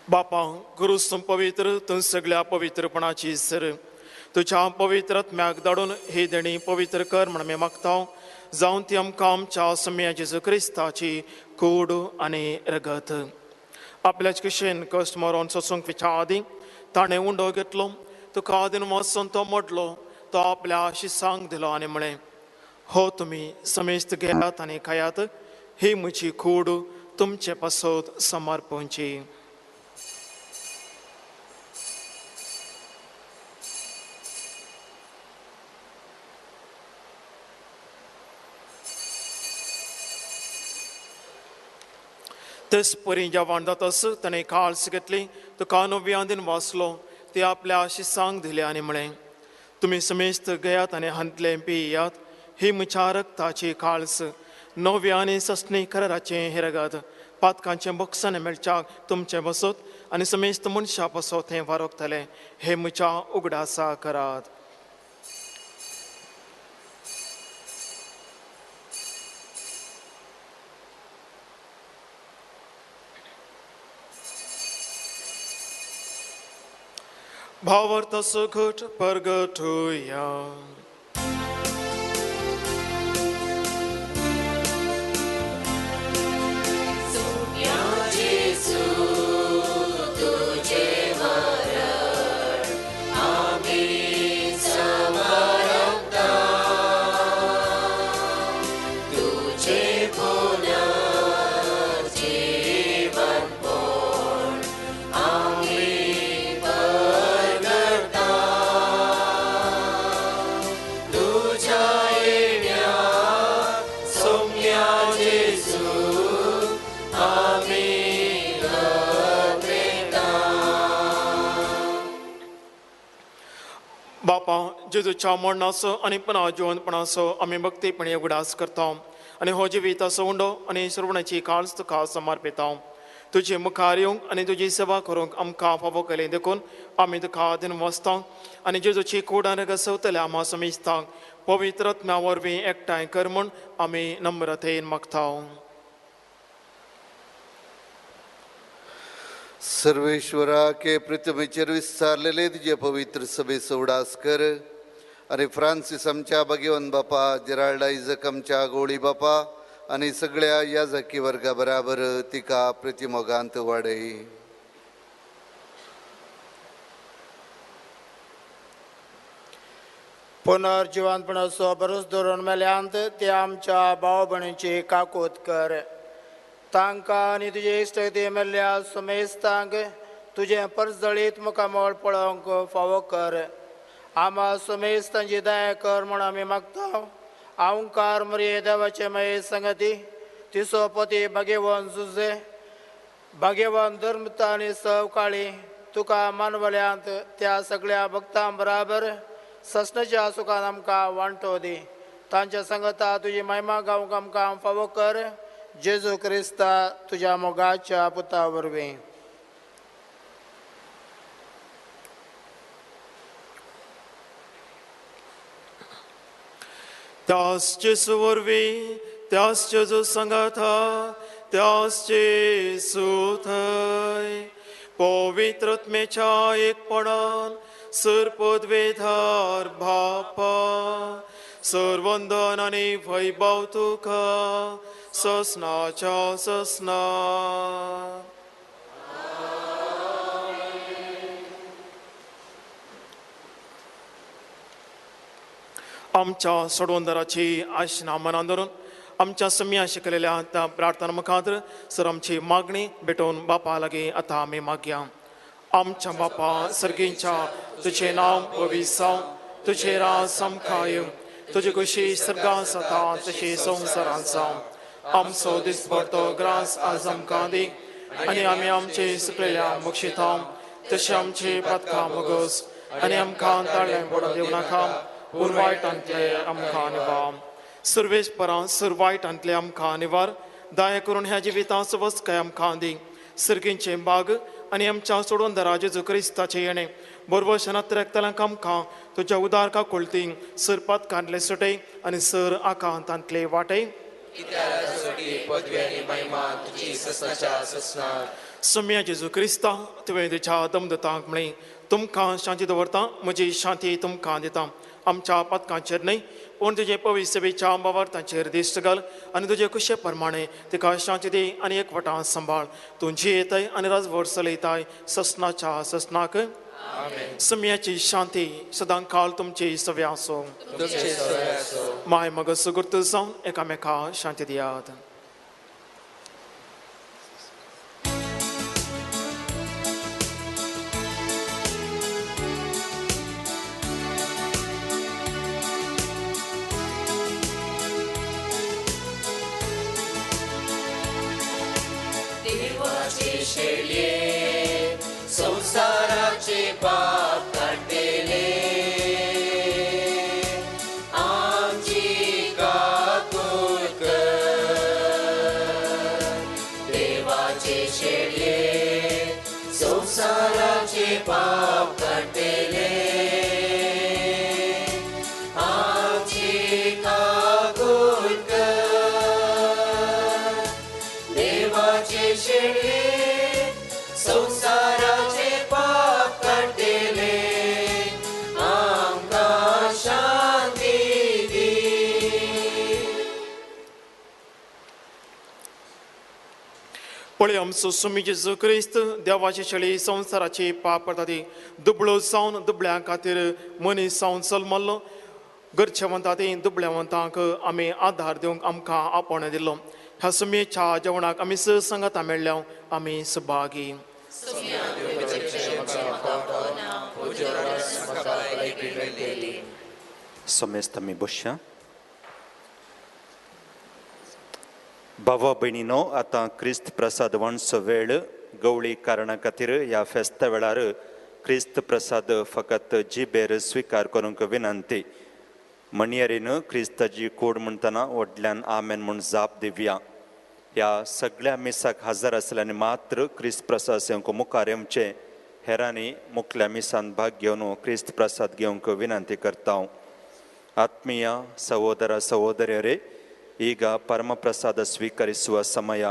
बापा गुरू पवित्र तूं सगळ्या पवित्रपणाची सर तुज्या पवित्र आत्म्याक धाडून ही देणी पवित्र कर म्हण आमी मागता जावन ती आमकां आमच्या सम्या जेजू क्रिस्ताची कूड आनी रगत. आपल्याच कशेन कश्ट मरोन सोसूंक विच्या आदीं ताणें उंडो घेतलो तुका आदीन वचून तो मोडलो तो आपल्या शिसांक दिलो आनी म्हळें हो तुमी समेस्त घेयात आनी खायात ही म्हजी कूड तुमचे पासत समर्पणची. तेच परी जेवण जातस ताणें काळस घेतली तुका नव्या दिन वाचलो ते आपल्या शिसांक दिले आनी म्हळें तुमी समेस्त घेयात आनी हांतलें पियात ही म्हज्या रक्ताची काळस नव्या आनी ससणी कराराचें हें रगत पातकांचें बक्षां मेळच्याक तुमचें बसत आनी समेस्त मनशां पासत हें वारोगतलें हें म्हज्या उगडासा करात. भावार्थ सुखट परगटुया. तुझे पुन्हा बापा जेजूच्या मरणाचो आनी पुनः जिवंतपणाचो आमी भक्तीपणी उगडास करता आनी हो जिविताचो उंडो आनी श्रवणाची काळज तुका समर्पिता. तुजे मुखार येवंक आनी तुजी सेवा करूंक आमकां फावो केली देखून आमी तुका दिनवासता आनी जेजूची कूड आनी घसवतल्या आमा समिस्तांक पवित्र आत्म्या वरवीं एकठांय कर म्हूण आमी नम्रतेन मागता. सर्वेश्वरा के पृथ्वीचेर विस्तारलेले तुजे पवित्र सभेचो उडास कर आनी फ्रांसीस आमच्या भगवंत बापा, जेराल्ड आयजक आमच्या गोळी बापा आनी सगळ्या याजकी वर्गा बराबर तिका प्रतिमोगांत वाडय. पुनर्जिवंतपणाचो बरोच धरून मेल्यांत ते आमच्या भाव भयणीची काकूत कर. तांकां आनी तुजे इश्टगती मेल्ल्या सुमेस्तांक तुजें परजळीत मुखामळ पळोवंक फावो कर. आमा सुमेस्तांची दया कर म्हूण आमी मागता. आंकार मरिये देवाचे माये संगती तिसो पती भाग्यवान जुजे भाग्यवान धर्मता आनी सवकाळी तुका मानवल्यांत त्या सगळ्या भक्तां बराबर ससनाच्या सुखान आमकां वांटो दी. तांच्या संगता तुजी महिमा गावंक आमकां फावो कर. जेजू क्रिस्ता तुज्या मोगाच्या पुता वरवीं. त्यास जेजू वरवीं, त्यास जेजू संगाता, त्यास जेजू थंय पवित्र आत्म्याच्या एकपणान सर पदवेधार बापा सरवंदन आनी वैभव तुका ससनाच्या ससना. आमच्या सोडवंदराची आशना मनान धरून आमच्या सम्या शिकलेल्या त्या प्रार्थना मुखार सर आमची मागणी भेटोवन बापा लागीं आतां आमी मागया. आमच्या बापा सर्गींच्या तुजें नांव पवित्र जावं, तुजें राज आमकां येवं, तुजी खुशी सर्गां जाता तशी संवसारांत जावं. आमचो दिसभर तो ग्रास आज आमकां दी आनी आमी आमचे सुकलेल्या बक्षिता तशें आमची पातकां मगोस आनी आमकां ताळें पडून दिवं नाका, पूण वायटांतले आमकां निवार. सुरवेश परां सुर वायटांतले आमकां निवार. दया करून ह्या जिविताचो वसकाय आमकां दी. सर्गींचे बाग आनी आमच्या सोडून दरा जेजू क्रिस्ताचें येणें बरोबर शनात्रेकतल्यांक आमकां तुज्या उदार काकुळती सर पातकांतले सुटय आनी सर आकांतांतले वाटय. सम्या जेजू क्रिस्ता तुवें तुज्या दमदतांक म्हळें तुमकां शांती दवरता, म्हजी शांती तुमकां दिता. आमच्या पातकांचेर न्हय पूण तुजे पवित्र सभेच्या बावार्थांचेर दिश्ट घाल आनी तुजे कुशे प्रमाणे तिका शांती दी आनी एकवटान सांबाळ. तूं जियेताय आनी राजवट चलयताय ससनाच्या ससनाक. सम्याची शांती सदां काळ तुमची सव्या आसूं. माय मग सुगुर्त जावन एकामेका शांती दियात. देवाचे शेळये संसाराचे पाप काडटले, आमची काकूट कर. देवाचे शेळये संसाराचे पाप काडटले, आमची काकूट कर. देवाचे शेळये संसाराचे पाप काडटले, आमकां शांती दी. पळय आमचो स्वामी जेजू क्रिस्त देवाची शेळी संवसाराची पाप करता ती दुबळो जावन दुबळ्यां खातीर मनीस जावन जल्मल्लो. गरजेवंता ती दुबळ्यावंतांक आमी आधार दिवंक आमकां आपोवणें दिल्लो. ह्या सुमेच्या जेवणाक आमी संगाता मेळ्ळ्या आमी सभागी. समेस्त आमी बसया. भावा भयणीनो, आतां क्रिस्त प्रसाद वणचो वेळ गवळी कारणा खातीर ह्या फेस्ता वेळार क्रिस्त प्रसाद फकत जिबेर स्वीकार करूंक विनंती. म्हणयेरीन क्रिस्ताची कूड म्हणटना व्हडल्यान आमेन म्हूण जाप दिवया. ह्या सगळ्या मिसाक हजर आसल्यानी मात्र क्रिस्त प्रसाद सेवंक मुखार येवचें. हेरांनी मुखल्या मिसान भाग घेवन क्रिस्त प्रसाद घेवंक विनंती करता. ಆತ್ಮೀಯ ಸಹೋದರ ಸಹೋದರಿಯರೇ, ಈಗ ಪರಮಪ್ರಸಾದ ಸ್ವೀಕರಿಸುವ ಸಮಯ.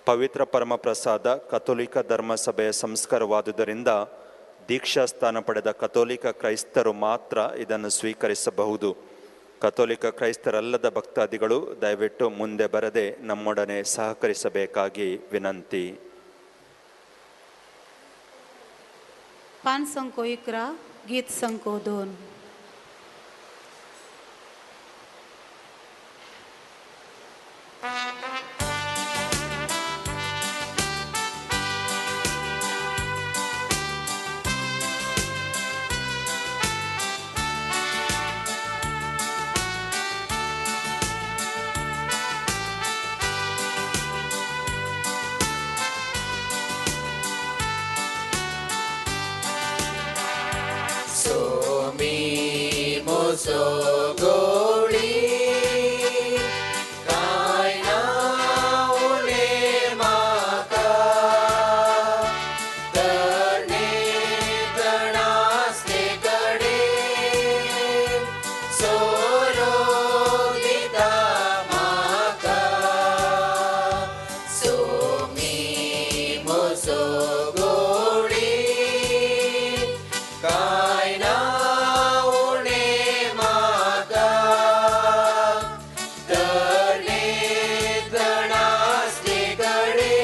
ಪವಿತ್ರ ಪರಮಪ್ರಸಾದ ಕಥೋಲಿಕ ಧರ್ಮಸಭೆಯ ಸಂಸ್ಕಾರವಾದುದರಿಂದ ದೀಕ್ಷಾಸ್ಥಾನ ಪಡೆದ ಕಥೋಲಿಕ ಕ್ರೈಸ್ತರು ಮಾತ್ರ ಇದನ್ನು ಸ್ವೀಕರಿಸಬಹುದು. ಕಥೋಲಿಕ ಕ್ರೈಸ್ತರಲ್ಲದ ಭಕ್ತಾದಿಗಳು ದಯವಿಟ್ಟು ಮುಂದೆ ಬರದೆ ನಮ್ಮೊಡನೆ ಸಹಕರಿಸಬೇಕಾಗಿ ವಿನಂತಿ. पान संको 11, गीत संको 2. सोगोळी काय ना उणे माका तरणे तणासले कडे सोरो दिता माका सोमी मोसो गोळी काय ना उणे माका तरणे तणासले कडे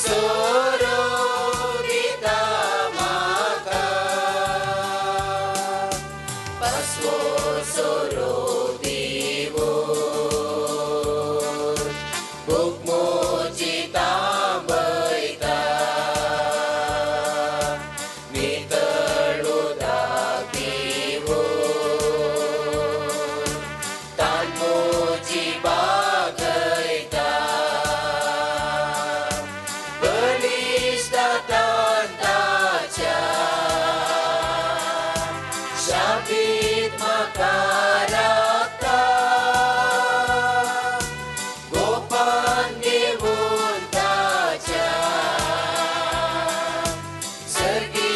सोरो दिता माका पासवो सोरो दिवोर भूक तांबयता नितळ उदक दिवोर तांबोची बागयता बलिश्ट तांताच्या शापीत म्हाका राखता गोपान घेवन ताच्या सर्गी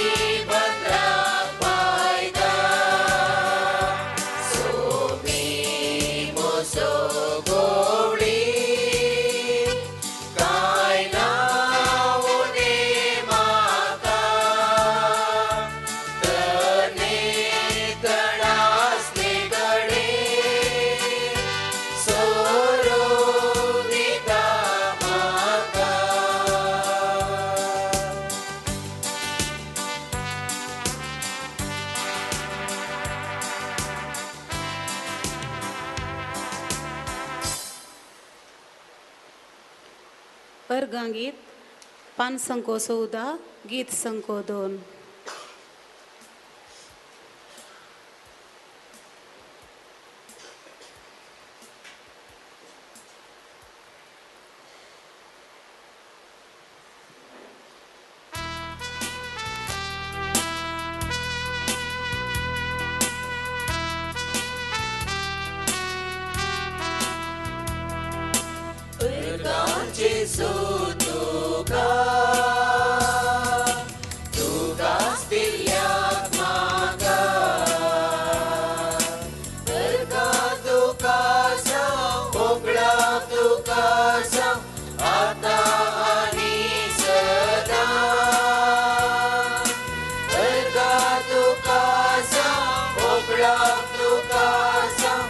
बंदराक पायता सोमी मोसो गोवळी काय ना उणे माका तरणे तणासले कडे सोरो दिता माका. अर्गां गीत पान संको 14, गीत संको 2. जेसू तुका तुकाच दिल्यात म्हाका अर्गां तुका जावं होगडाप तुका जावं आतां आनी सदां अर्गां तुका जावं होगडाप तुका जावं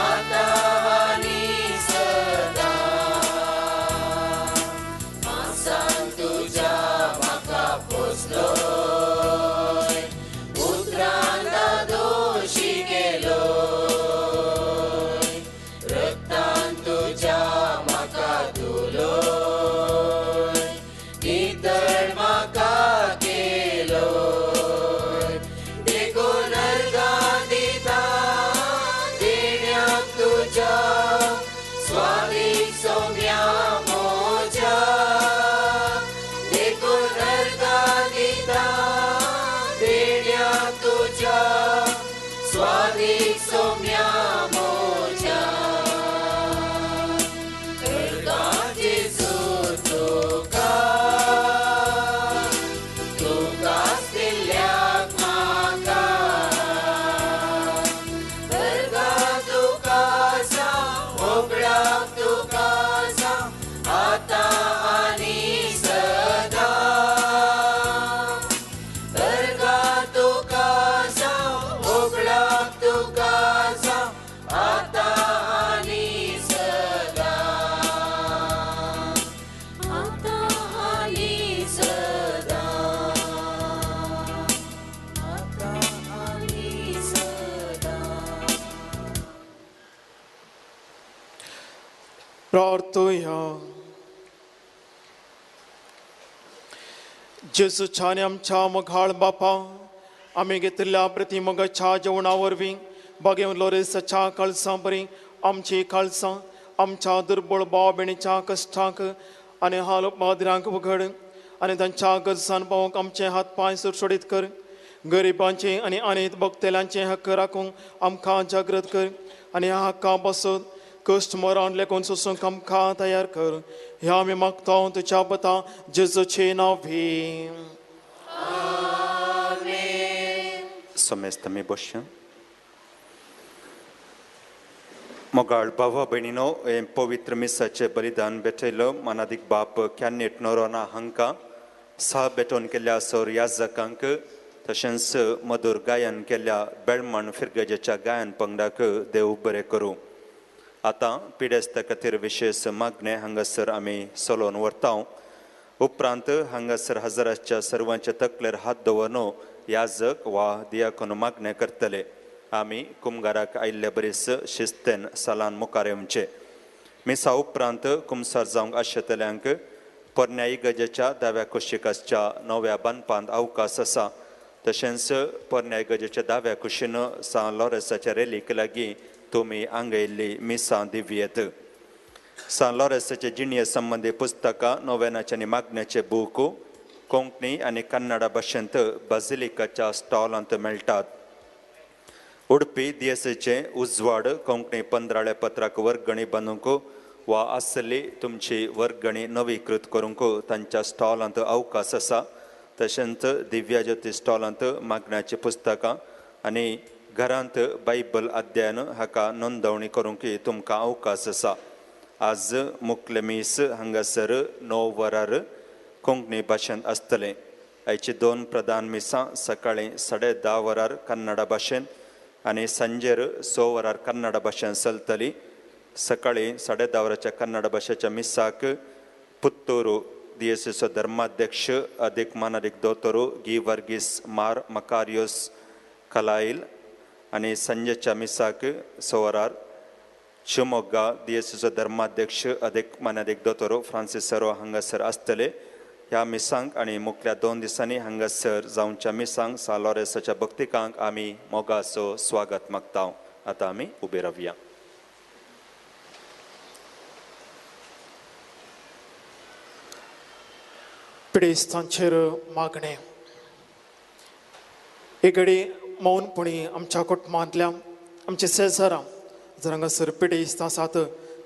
आतां आनी सदां. मासान तुज्या म्हाका पोसलोय उतरान दोशी केलोय रक्तान तुज्या म्हाका धुलोय नितळ म्हाका केलोय देखून अर्गां दिता देण्याक तुज्या स्वादीक सोम्या मोज्या देखून अर्गां दिता प्रार्थुया. जेजूच्या आनी आमच्या मोगाळ बापा, आमी घेतिल्ल्या प्रतिमोगाच्या जेवणा वरवीं बागेवन लोरेसाच्या काळसां बरी आमची काळसां आमच्या दुर्बळ भाव भयणीच्या कश्टांक आनी हाल माद्रांक उघड आनी तांच्या गरजान पावोवंक आमचे हात पांय सुटसुटीत कर. गरिबांचे आनी अनेक भक्तेल्यांचे हक्क राखूंक आमकां जागृत कर आनी ह्या हक्का पासून कश्ट मरण लेखून सोसूंक आमकां तयार कर. ह्या आमी मागता तुज्या पता जेजूचे नांव भी. समेस्त आमी बसया. मोगाळ भावा भयणीनो, हें पवित्र मिसाचें बलिदान भेटयलो मानादीक बाप कॅनेट नोरोना हांकां, सा भेटोवन केल्ल्या सर याजकांक, तशेंच मधुर गायन केल्ल्या बेळमण फिरगजेच्या गायन पंगडाक देव बरें करूं. आतां पिडेस्ता खातीर विशेश मागणें हांगासर आमी चलोवन व्हरता. उपरांत हांगासर हजाराच्या सर्वांच्या तकलेर हात दवरून याजक वा दियाकोन मागणें करतले. आमी कुमगाराक आयिल्ले बरीच शिस्तेन सालान मुखार येवचे. मिसा उपरांत कुमसार जावंक आशिल्ल्यांक पोरण्या इगर्जेच्या दाव्या कुशीक आसच्या नव्या बांदपांत अवकाश आसा. तशेंच पोरण्या इगर्जेच्या दाव्या कुशीन सान लॉरेसाच्या रेलीक लागीं तुमी आंगयल्ली मिसां दिवयेत. सान लॉरेसाचे जिणये संबंदी पुस्तकां, नोवेनाचे आनी मागण्याचे बूक कोंकणी आनी कन्नडा भाशेंत बाजिलिकाच्या स्टॉलांत मेळटात. उडपी दियेसेचें उजवाड कोंकणी पंद्राळे पत्राक वर्गणी बांदूंक वा आसली तुमची वर्गणी नवीकृत करूंक तांच्या स्टॉलांत अवकाश आसा. तशेंच दिव्या ज्योती स्टॉलांत मागण्याचीं पुस्तकां आनी घरांत बायबल अध्ययन हाका नोंदवणी करूंक तुमकां अवकाश आसा. आज मुखले मीस हांगासर 9 वरार कोंकणी भाशेंत आसतलें. आयची 2 प्रधान मिसां सकाळीं 10:30 वरार कन्नडा भाशेंत आनी सांजेर 6 वरार कन्नडा भाशेंत चलतली. सकाळीं 10:30 वराच्या कन्नडा भाशेच्या मिसाक पुत्तूरू दियेसीचो धर्माध्यक्ष अदीक मानादीक दोतोरू गी वर्गीस मार मकारियोस कलाईल आनी सांजेच्या मिसाक 6 वरार शिवमोग्गा दियेसीचो धर्माध्यक्ष अदीक मानादीक दोतोरू फ्रांसीस सरो हांगासर आसतले. ह्या मिसांक आनी मुखल्या 2 दिसांनी हांगासर जावच्या मिसांक सान लॉरेसाच्या भक्तिकांक आमी मोगाचो स्वागत मागता. आतां आमी उबे रावया. पिडेस्तांचेर मागणें. एक घडी मौनपणी आमच्या कुटुंबांतल्या आमच्या शेजारां जर हांगासर पिडेस्त आसात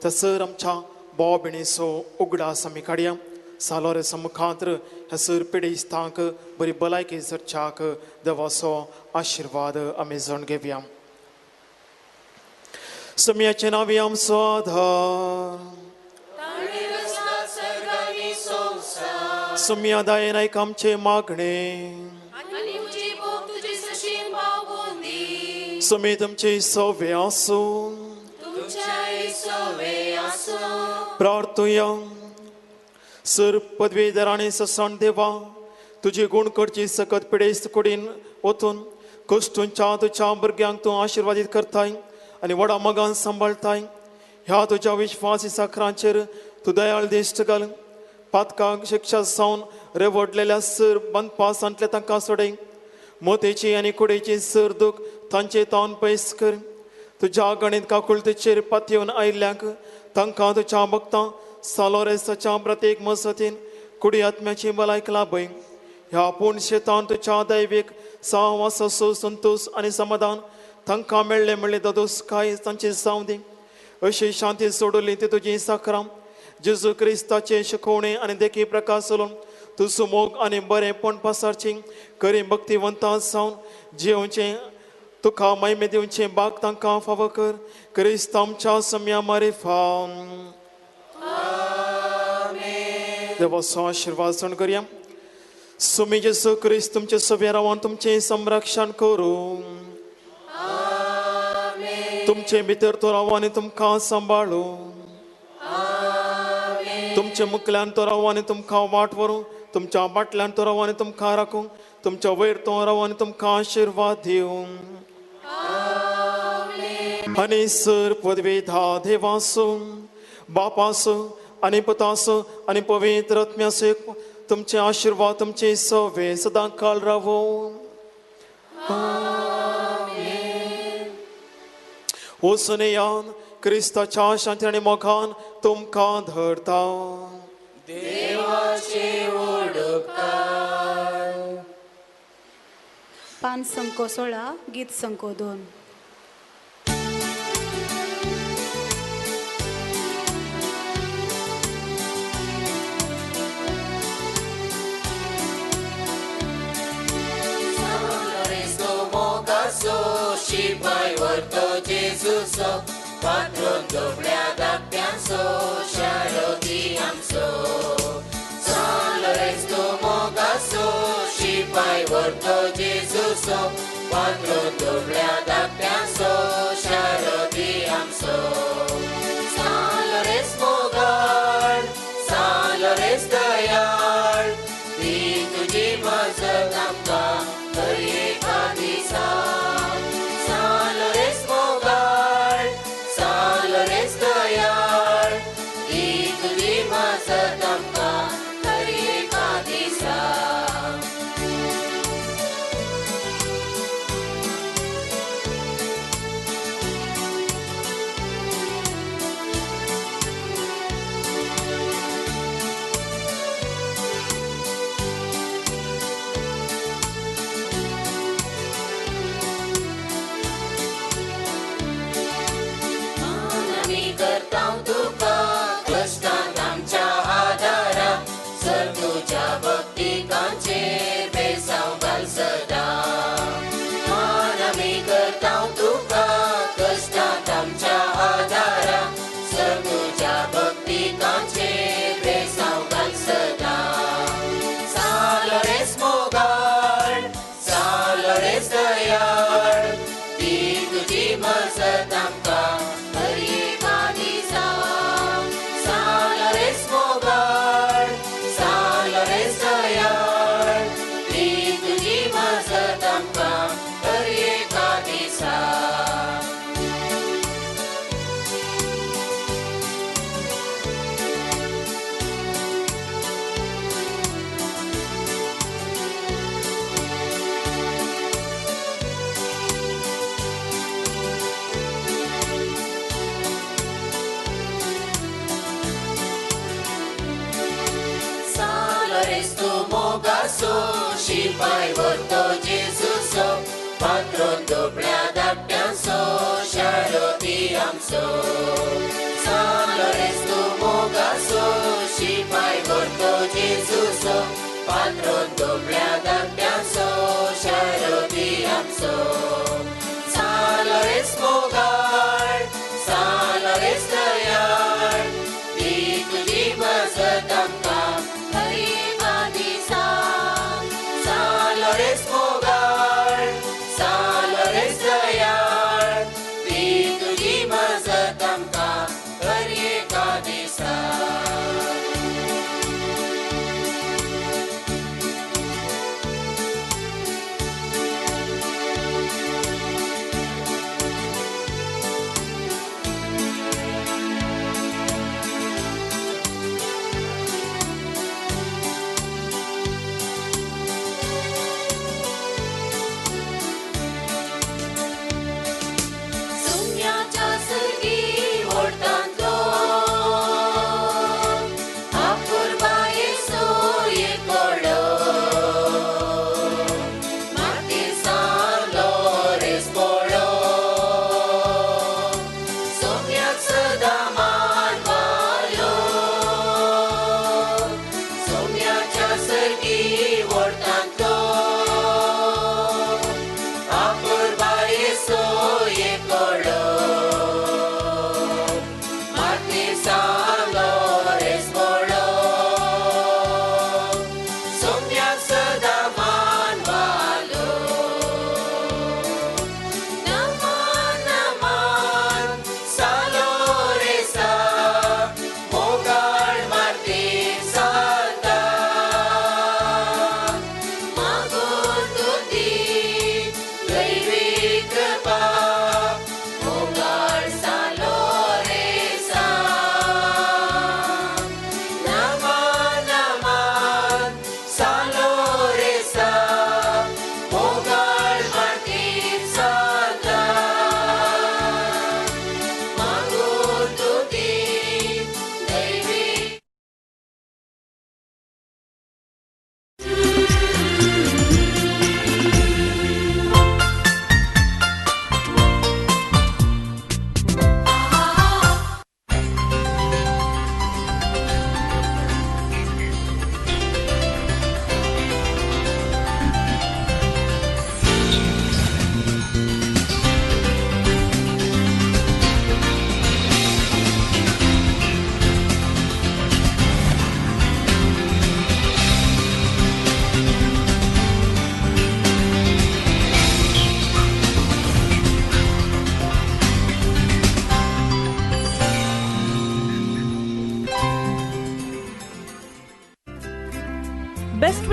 तसर आमच्या भाव भयणीचो उगडास आमी काडया. सालोरेसा मुखांत्र ह्या सर पिडेस्तांक बरी भलायकी सरच्याक देवाचो आशिर्वाद आमी जाण घेवया. सम्याचें नांव आमचो आधार, सम्या दायन आयक आमचें मागणें, समी तुमचे सवे आसूं. प्रार्थुया. सर पदवीधर आनी ससाण देवा, तुजी गुण करची सकत पिडेस्त कुडीन वतून कश्टूंच्या तुज्या भुरग्यांक तूं आशिर्वादीत करताय आनी व्हडा मोगान सांबाळताय. ह्या तुज्या विश्वासी साखरांचेर तूं दयाळ दिश्ट घाल. पातकांक शिक्षा जावन रेवडलेल्या सर बांदपासांतले तांकां सोडय. मोतेची आनी कुडेची सर दूख तांचे तावन पयस कर. तुज्या गणीत काकुळतेचेर पातयेवन आयिल्ल्यांक तांकां तुज्या भक्तां सालोरेसाच्या प्रत्येक मसतीन कुडी आत्म्याची भलायक लाभय. ह्या पूण शेतान तुज्या दैवीक सहवासाचो संतोश आनी समाधान तांकां मेळ्ळें म्हणलें दोदोस काय तांची जावं दी. अशी शांती सोडली ती तुजी साखरां जेजू क्रिस्ताचे शिकवणे आनी देखी प्रकाश चलोवन तुजो मोग आनी बरेंपण पसारची करी भक्तिवंतां जावन जियोवचें तुका महिमे दिवचें बाग तांकां फावो कर. क्रिस्त आमच्या सम्या मारिफाम. देवाचो आशिर्वाद सण करया. सुमी जेजू क्रिस्त तुमचे सगळे रावन तुमचें संरक्षण करूं. तुमचे भितर तो राव आनी तुमकां सांबाळूं. तुमचे मुखल्यान तो राव आनी तुमकां वाट व्हरूं. तुमच्या बाटल्यान तो राव आनी तुमकां राखूं. तुमच्या वयर तो राव आनी तुमकां आशिर्वाद दिवं. आनी सर पदवी धा देवासूं बापासो आनी पुतासो आनी पवित्र आत्म्याचो तुमचे आशिर्वाद तुमचे सवे सदां काळ रावो. वचून यान क्रिस्ताच्या शांती आनी मोगान तुमकां धरता. पान संको 16 गीत संको 2. शिपाय व्हरतो जेजूचो पात्रोन दुबळ्या धाकट्यांचो शारो दी आमचो. सान लोरेंस तूं मोगाचो शिपाय व्हरतो जेजूचो पात्रोन दुबळ्या धाकट्यांचो शारो दी आमचो. सान लोरेंस मोगाळ सान लोरेंस दयाळ दी तुजी मजत आमकां हर एका दिसा. शिपाय व्हरतो जेजूचो पात्रोन दुबळ्या धाकट्यांचो शारो दी आमचो. सान लोरेंस तूं मोगाचो शिपाय व्हरतो जेजूचो पात्रोन दुबळ्या धाकट्यांचो शारो दी आमचो. सान लोरेंस मोगाळ सान लोरेंस दयाळ दी तुजी मजत आमकां हर एका दिसा.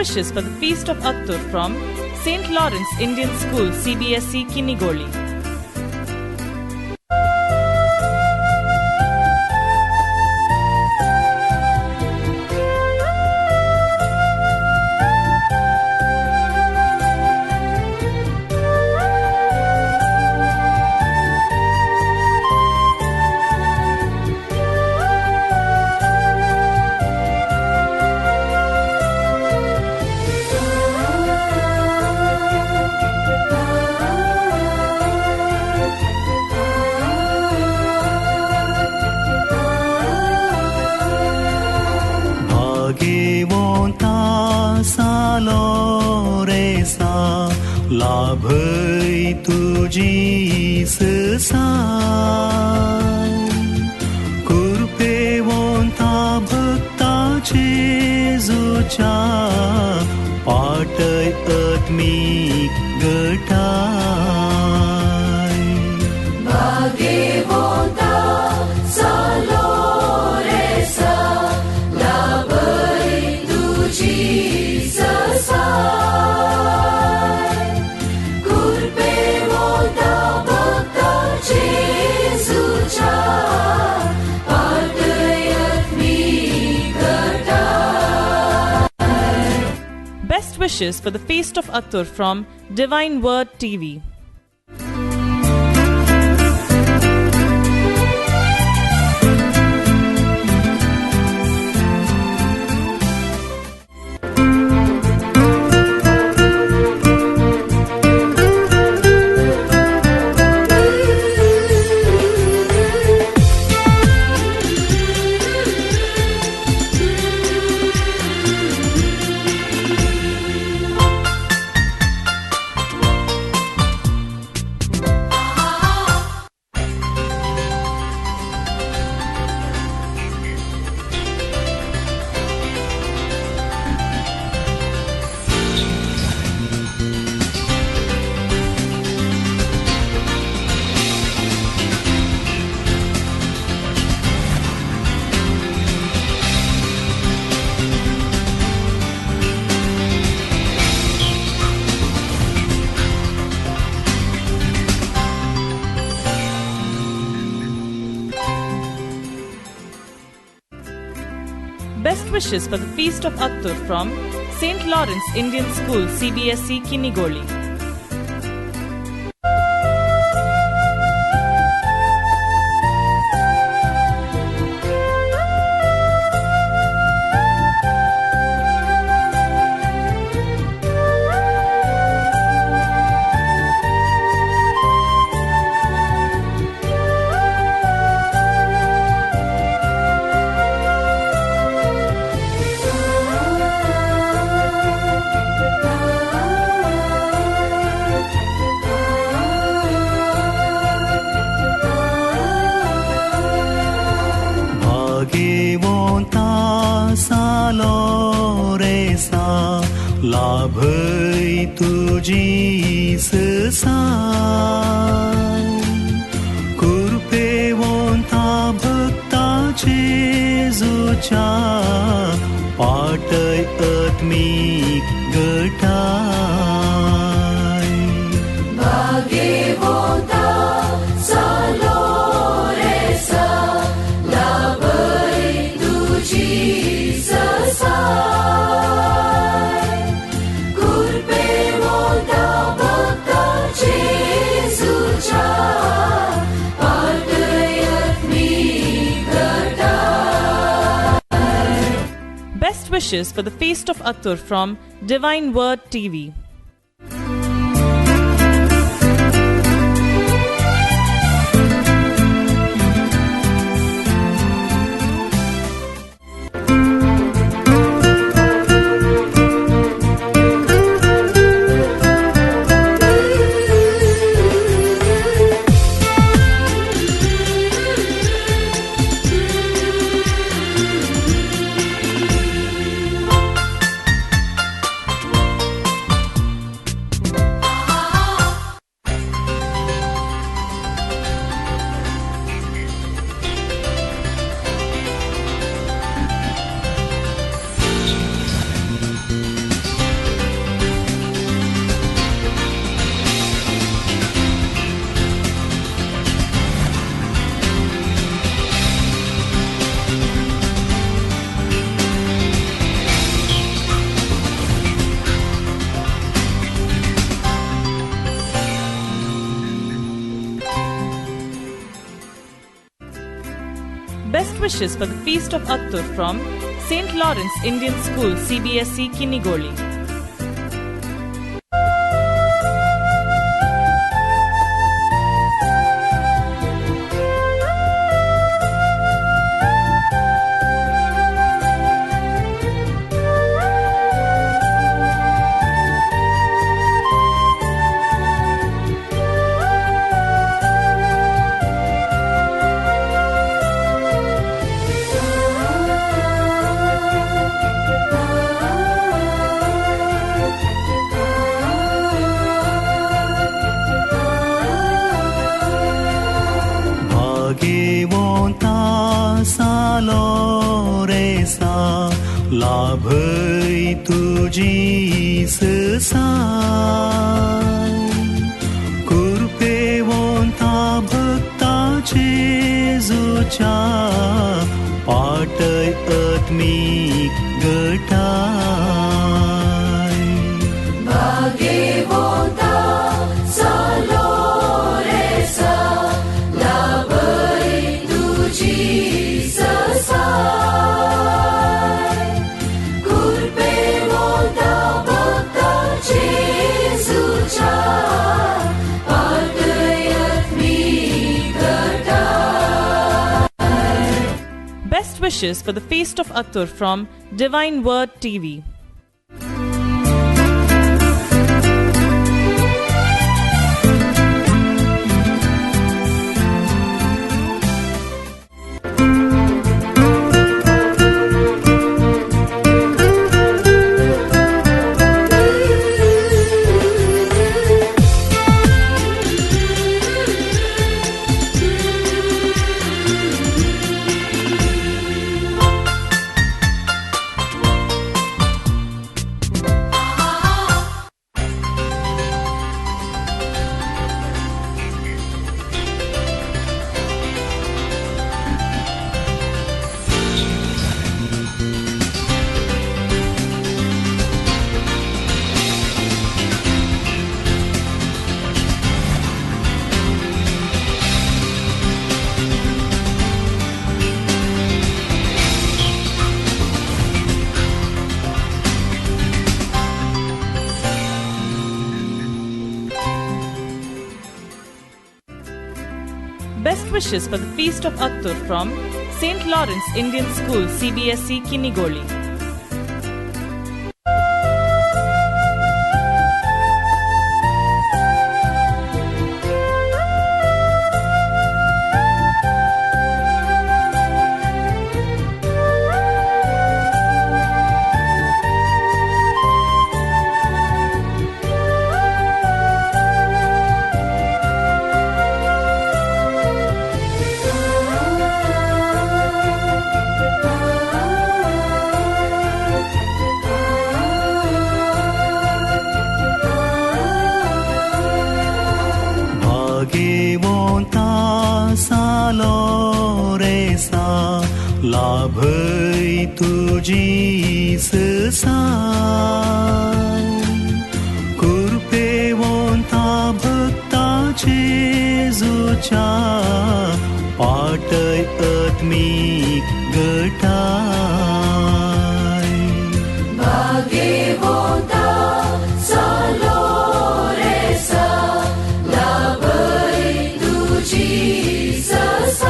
wishes for the Feast of Attur from St. Lawrence Indian School, CBSE, Kinnigoli. भागेवंता सालो रेसा लाभय तुजी ससाय कुरपेवंता भक्ता जेजूच्या पाटय आत्मीक गटाय भाग्यवंता सालो रेसा लाभय तुजी ससाय कुरपेवंता भक्ता जेजूच्या पाटय आत्मीक गटाय. Best wishes for the Feast of Attur from Divine Word TV. Best wishes for the Feast of Attur from St. Lawrence Indian School, CBSE, Kinnigoli. भागेवंता सालो रेसा लाभय तुजी ससाय कुरपेवंता भक्ता जेजूच्या पाटय आत्मीक गटाय भाग्यवंता सालो रेसा लाभय तुजी ससाय कुरपेवंता भक्ता जेजूच्या पाटय आत्मीक गटाय. Best wishes for the Feast of Attur from Divine Word TV. wishes for the Feast of Attur from St. Lawrence Indian School, CBSE, Kinnigoli. भागेवंता सालोरेसा लाभय तुजी ससाय कृपेवंता भक्ता जेजूच्या पाटय आत्मीक गटाय भाग्यवंता सालोरेसा लाभय तुजी ससाय कृपेवंता भक्ता जेजूच्या पाटय आत्मीक गटाय. Best wishes for the Feast of Attur from Divine Word TV. Best wishes for the Feast of Attur from St. Lawrence Indian School, CBSE, Kinnigoli. भागेवंता सालोरेसा लाभय तुजी ससाय कृपेवंता भक्ता जेजूच्या पाटय आत्मीक गटाय भाग्यवंता सालोरेसा लाभय तुजी ससाय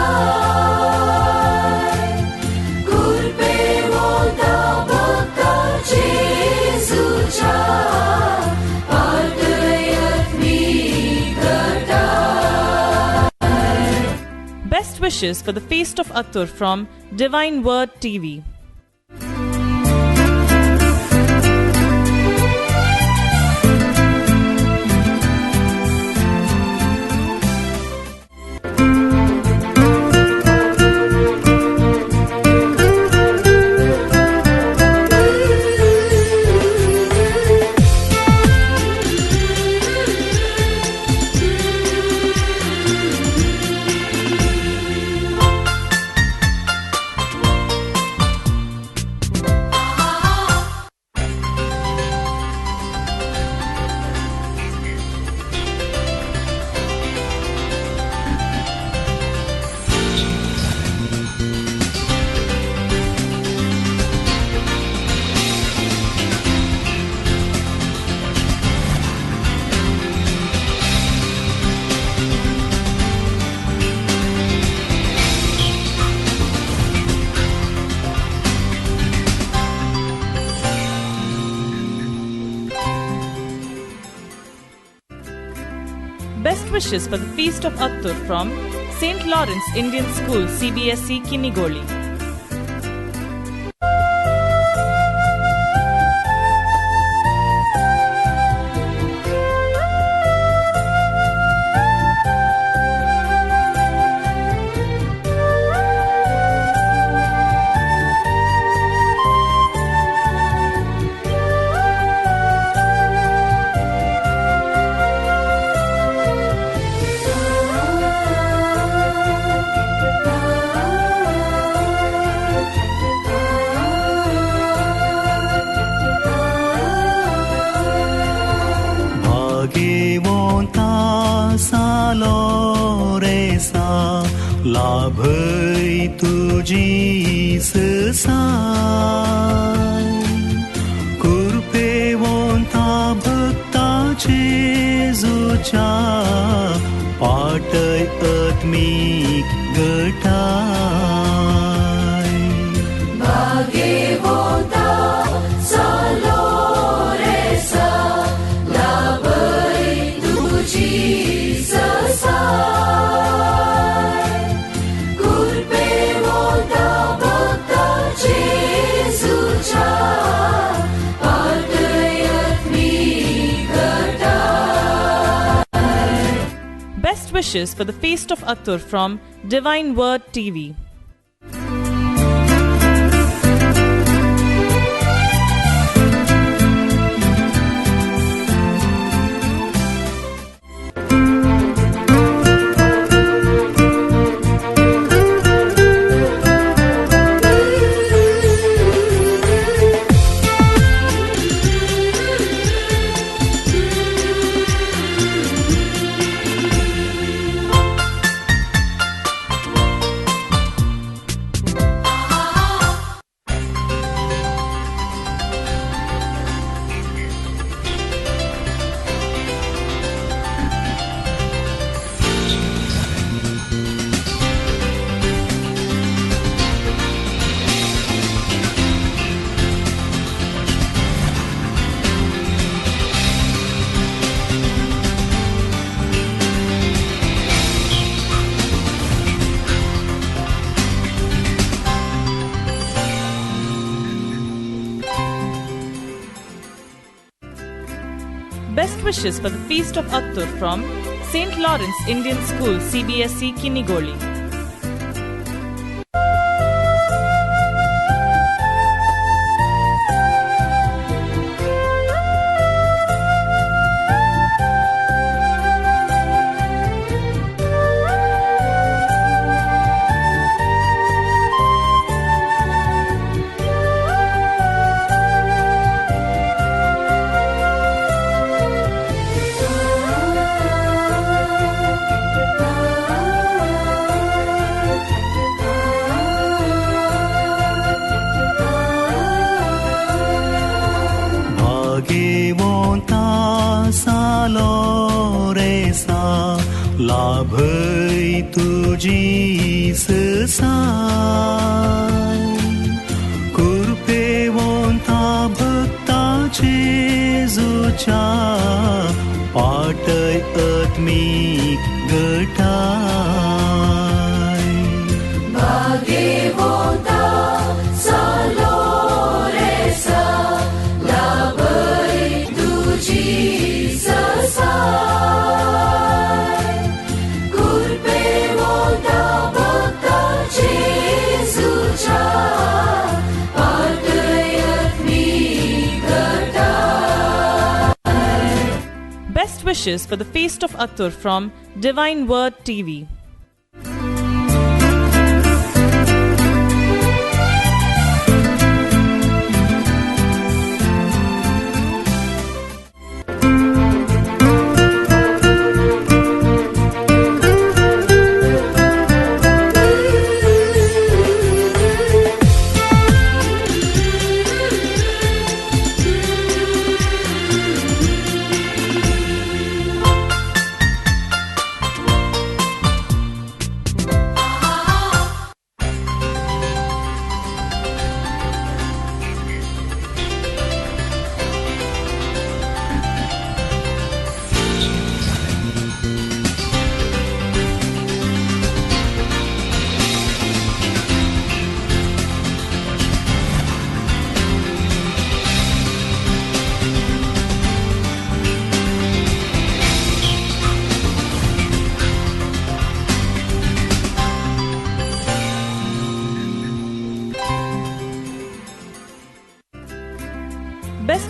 कृपेवंता भक्ता जेजूच्या पाटय आत्मीक गटाय. Best wishes for the Feast of Attur from Divine Word TV. Best wishes for the Feast of Attur from St. Lawrence Indian School, CBSE, Kinnigoli. भागेवंता सालो रे सा लाभय तुजी ससाय कृपेवंता भक्ता जेजूच्या पाटय आत्मीक गटाय भाग्यवंता सालो रे सा लाभय तुजी ससाय कृपेवंता भक्ता जेजूच्या पाटय आत्मीक गटाय. Best wishes for the Feast of Attur from Divine Word TV. Best wishes for the Feast of Attur from St. Lawrence Indian School, CBSE, Kinnigoli. भागेवंता सालो रे सा लाभय तुजी ससाय कृपेवंता भक्ता जेजूच्या पाटय आत्मीक गटाय भाग्यवंता सालो रे सा लाभय तुजी ससाय कृपेवंता भक्ता जेजूच्या पाटय आत्मीक गटाय. Best wishes for the Feast of Attur from Divine Word TV.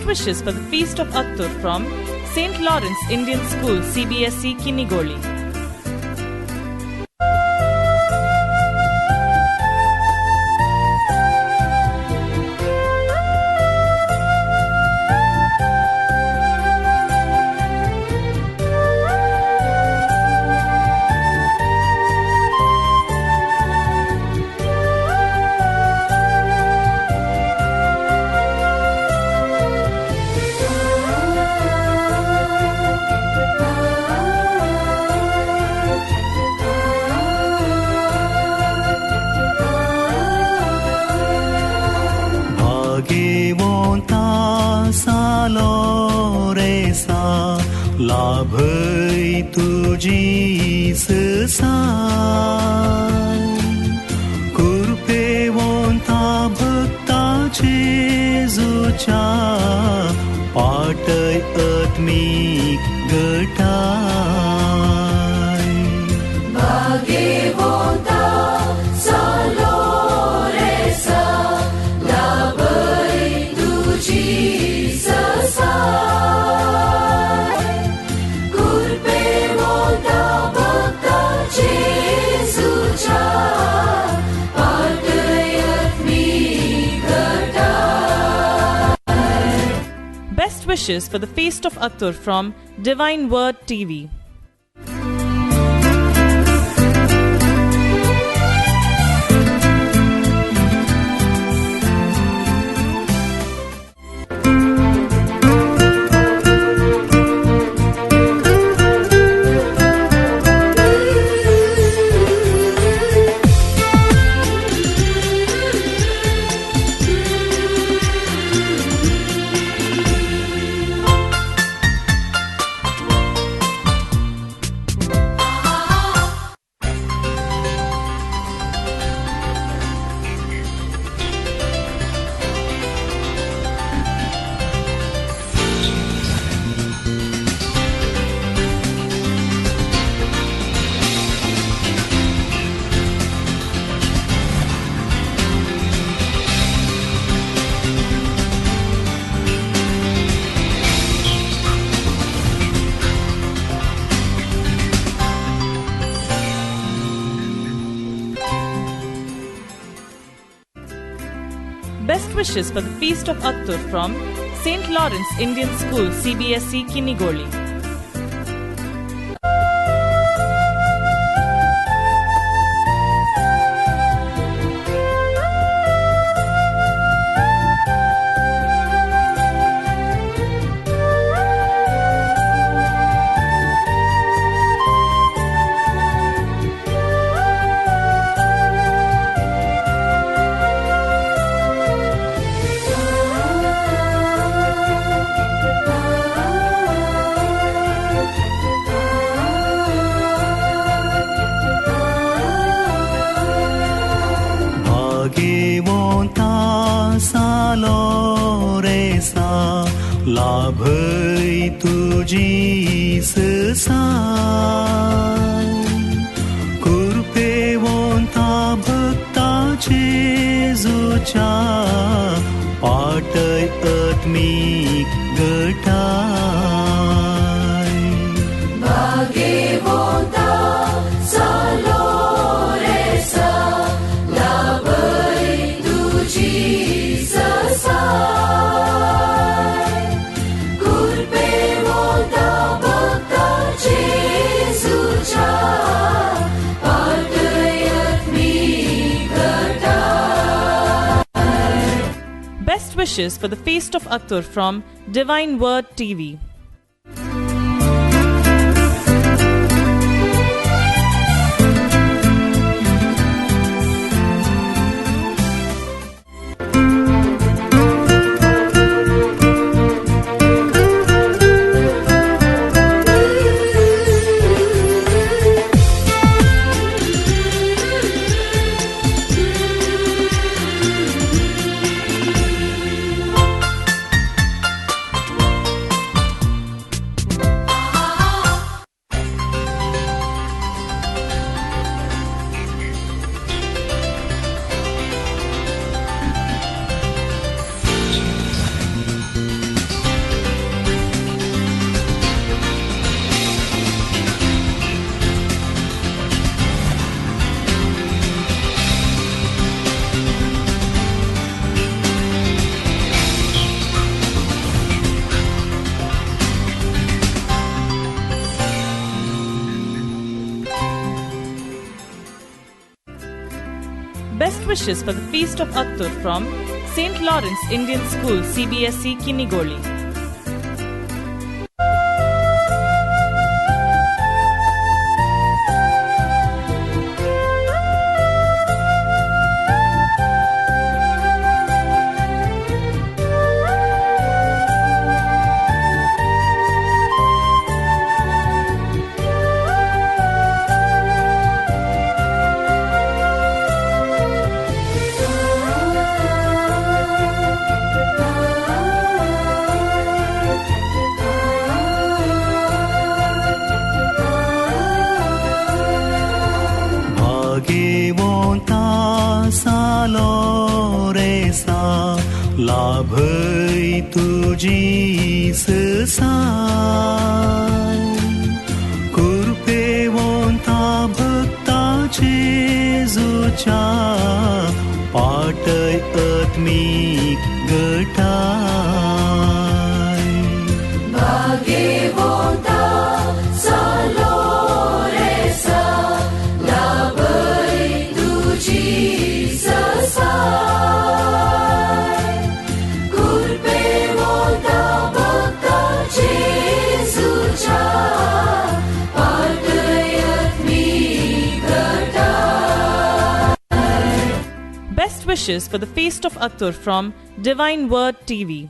Best wishes for the Feast of Attur from St. Lawrence Indian School, CBSE, Kinnigoli. भागेवंता सालो रे सा लाभय तुजी ससा कृपेवंता भक्ता जेजूच्या पाटय आत्मीक गटाय. भाग्यवंता सालो रे सा लाभय तुजी ससा कृपेवंता भक्ता जेजूच्या पाटय आत्मीक गटाय. Best wishes for the Feast of Attur from Divine Word TV. Best wishes for the Feast of Attur from St. Lawrence Indian School, CBSE, Kinnigoli. भागेवंता सालो रे सा लाभय तुजी ससा कृपेवंता भक्ता जेजूच्या पाटय आत्मीक गटाय. भाग्यवंता सालो रे सा लाभय तुजी ससा कृपेवंता भक्ता जेजूच्या पाटय आत्मीक गटाय. Best wishes for the Feast of Attur from Divine Word TV. Best wishes for the Feast of Attur from St. Lawrence Indian School, CBSE, Kinnigoli. भागेवंता सालो रे सा लाभय तुजी ससाय कृपेवंता भक्ता जेजूच्या पाटय आत्मीक गटाय. भाग्यवंता सालो रे सा लाभय तुजी ससाय कृपेवंता भक्ता जेजूच्या पाटय आत्मीक गटाय. Best wishes for the Feast of Attur from Divine Word TV.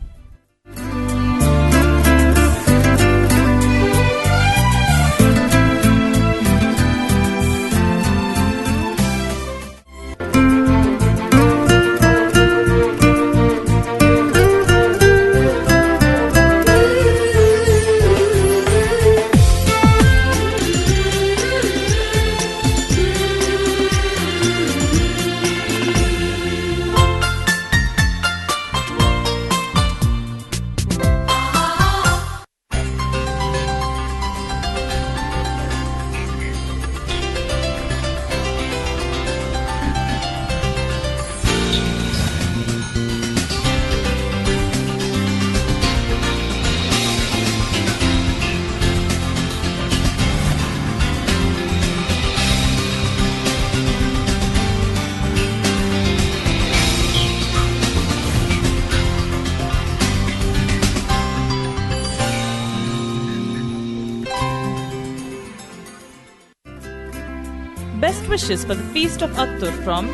Best wishes for the Feast of Attur from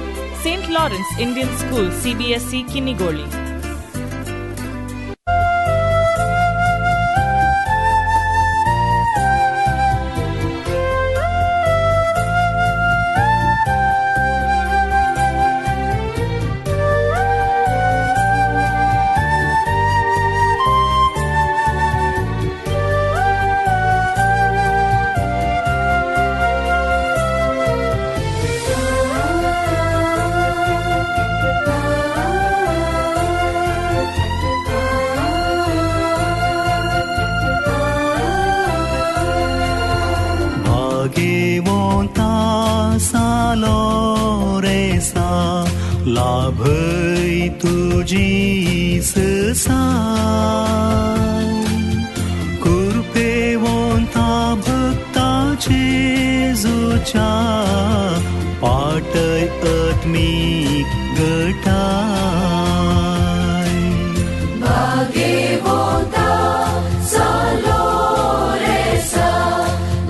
St. Lawrence Indian School, CBSE, Kinnigoli. भागेवंता सालो रे सा लाभय तुजी ससाय कृपेवंता भक्ता जेजूच्या पाटय आत्मीक गटाय. भाग्यवंता सालो रे सा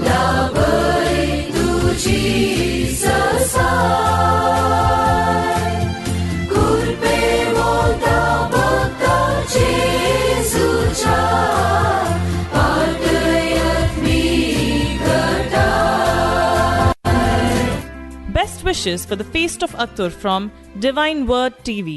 लाभय तुजी ससाय कृपेवंता भक्ता जेजूच्या पाटय आत्मीक गटाय. Best wishes for the Feast of Attur from Divine Word TV.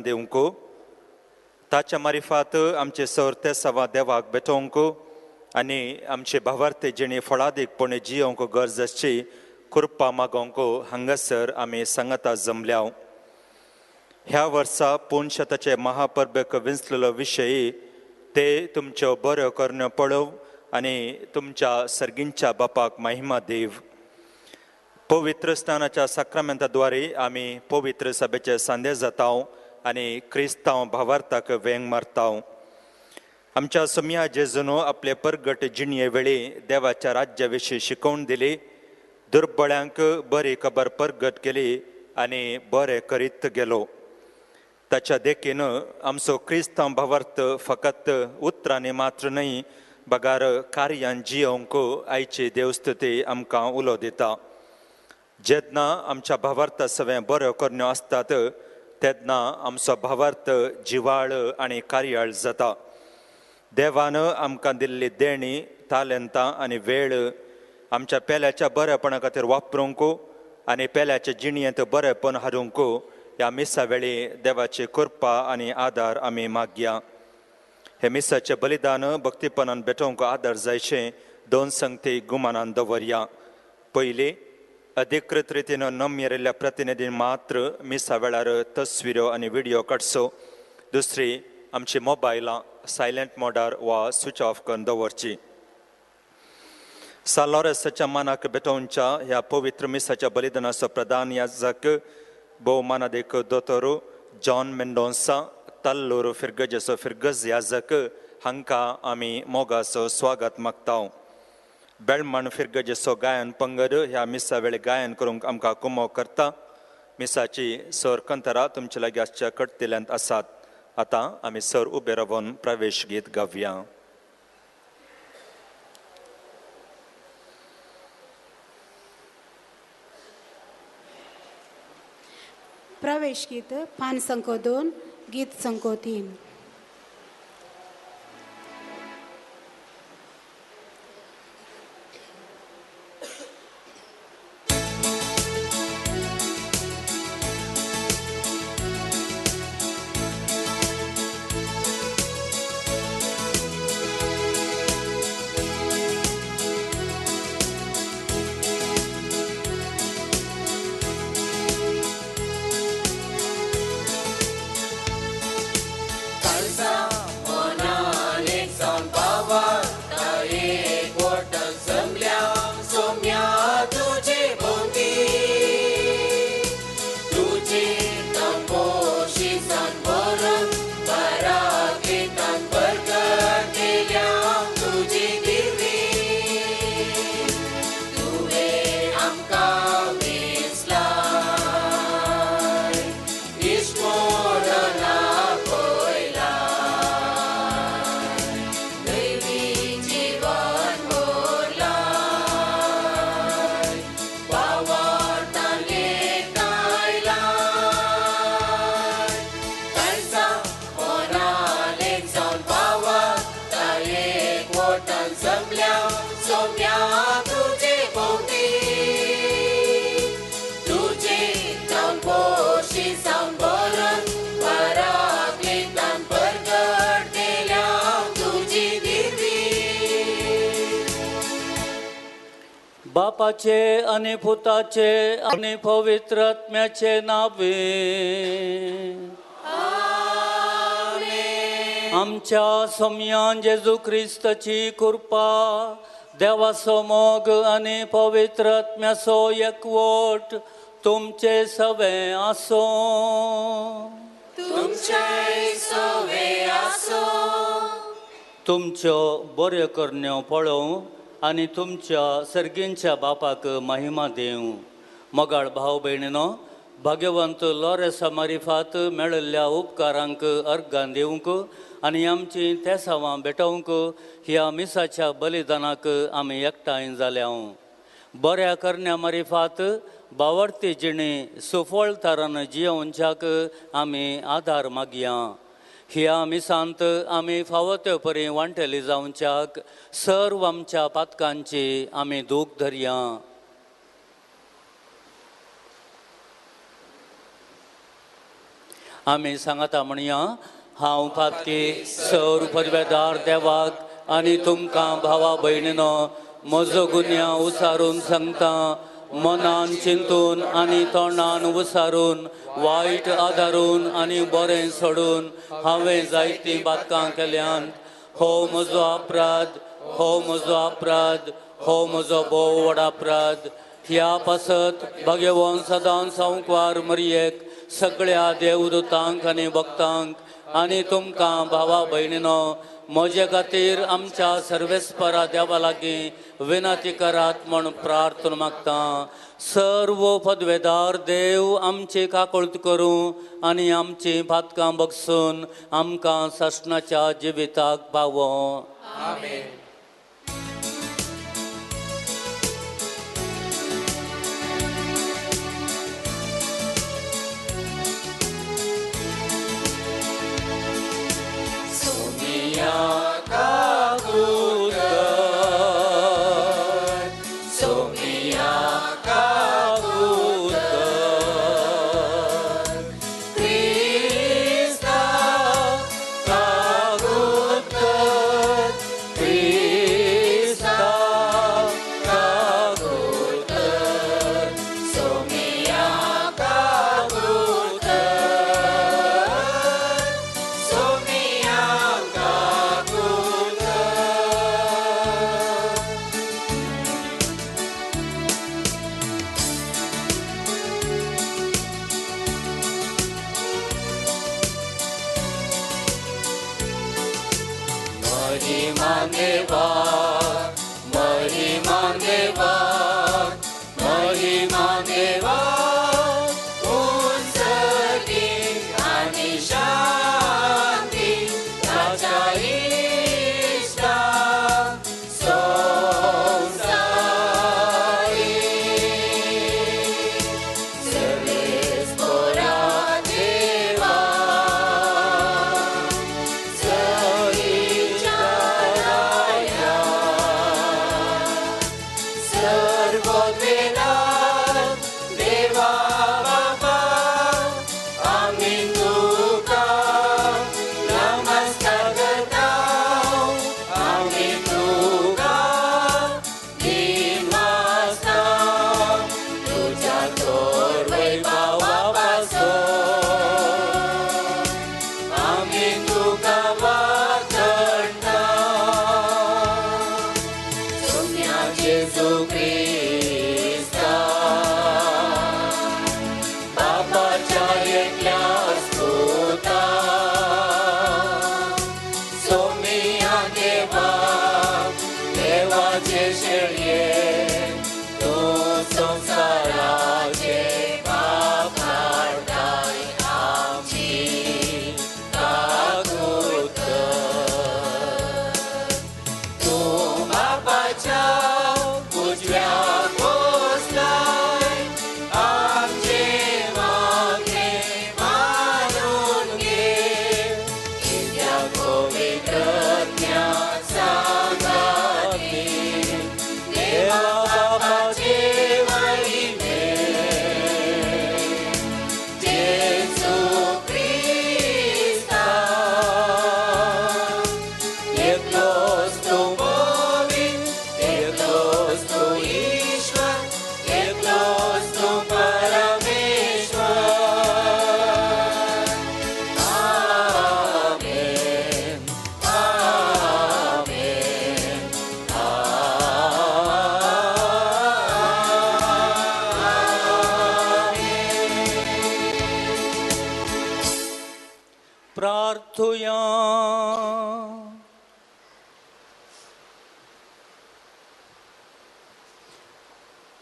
दिवंक ताच्या मारिफात आमचे सर ते सवा देवाक भेटोवंक आनी आमचे भावार्थे जिणे फळादीकपणे जियोंक गरज आसची कृपा मागोवंक हांगासर आमी सांगाता जमल्या. ह्या वर्सा पुनशताचे महापरबेक विंचलेलो विशय ते तुमच्यो बऱ्यो करण्यो पळोव आनी तुमच्या सर्गींच्या बापाक महिमा देव. पवित्र स्नानाच्या साक्रामेंताद्वारे आमी पवित्र सभेचे सांदे जाता आनी क्रिस्तांव भावार्थाक वेंग मारता. आमच्या सोम्या जेजून आपले परगट जिणये वेळी देवाच्या राज्या विशीं शिकोवन दिली, दुर्बळ्यांक बरी खबर परगट केली आनी बरें करीत गेलो. ताच्या देखीन आमचो क्रिस्तांव भावार्थ फकत उतरांनी मात्र न्हय बगार कार्यान जियोवंक आयची देवस्तुती आमकां उलो दिता. जेन्ना आमच्या भावार्था सगळें बऱ्यो करण्यो आसतात तेन्ना आमचो भावार्थ जिवाळ आनी कार्याळ जाता. देवान आमकां दिल्ली देणी, तालेंतां आनी वेळ आमच्या पेल्याच्या बरेपणा खातीर वापरूंक आनी पेल्याच्या जिणयेंत बरेपण हाडूंक ह्या मिसा वेळी देवाची कृपा आनी आदार आमी मागया. हे मिसाचें बलिदान भक्तीपणान भेटोवंक आदार जायचे दोन संगती गुमानान दवरया. पयली, अधिकृत रितीन नम्यरिल्ल्या प्रतिनिधी मात्र मिसा वेळार तस्विरो आनी व्हिडियो काडचो. दुसरी, आमची मोबायलां सायलंट मोडार वा स्विच ऑफ करून दवरची. सान लॉरेन्साच्या मानाक भेटोवच्या ह्या पवित्र मिसाच्या बलिदानाचो प्रधान याजक भोवमानादीक दोतोर जॉन मेंडोन्सा तल्लूर फिरगजेचो फिरगज याजक हांकां आमी मोगाचो स्वागत मागता. बेळमण फिरगजेचो गायन पंगड ह्या मिसा वेळी गायन करूंक आमकां कुमो करता. मिसाची सर कंतरा तुमचे लागीं आसच्या कटतिल्यांत आसात. आतां आमी सर उबे रावन प्रवेश गीत गावया. प्रवेश गीत पान संको 2, गीत संको 3. बापाचे आनी पुताचे आनी पवित्र आत्म्याचे नावे आमच्या सोम्यान जेजू क्रिस्ताची कृपा, देवाचो मोग आनी पवित्र आत्म्याचो एकवट तुमचे सवे आसूं. तुमचे सवे आसूं. तुमच्यो बऱ्यो करण्यो पळोवं आनी तुमच्या सर्गींच्या बापाक महिमा दिवं. मोगाळ भाव भयणीनो, भाग्यवंत लॉरेसा मारिफात मेळिल्ल्या उपकारांक अर्गां दिवंक आनी आमची तेसावां भेटोवंक ह्या मिसाच्या बलिदानाक आमी एकठांय जाल्या. बऱ्या करण्या मारिफात बावडती जिणी सुफळ तारान जियोवच्याक आमी आदार मागया. ह्या मिसांत आमी फावो ते परी वांटेली जावच्याक सर्व आमच्या पातकांची आमी दूख धरया. आमी सांगता म्हणया, हांव पातकी सर पदवेदार देवाक आनी तुमकां भावा भयणीनो म्हजो गुन्यांव उसारून सांगता मनान चिंतून आनी तोंडान उसारून वायट आदारून आनी बरें सोडून हांवें जायतीं बातकां केल्यांत. हो म्हजो अपराध, हो म्हजो अपराध, हो म्हजो भोव व्हड अपराध. ह्या पासत भगवंत सदां संकवार मरयेक सगळ्या देवदूतांक आनी भक्तांक आनी तुमकां भावा भयणीनो म्हजे खातीर आमच्या सर्वेस्परा देवा लागीं विनंती करात म्हूण प्रार्थना मागता. सर्व पदवेदार देव आमची काकळत करूं आनी आमची पातकां बगसून आमकां सासणाच्या जिविताक पावो. आमेन.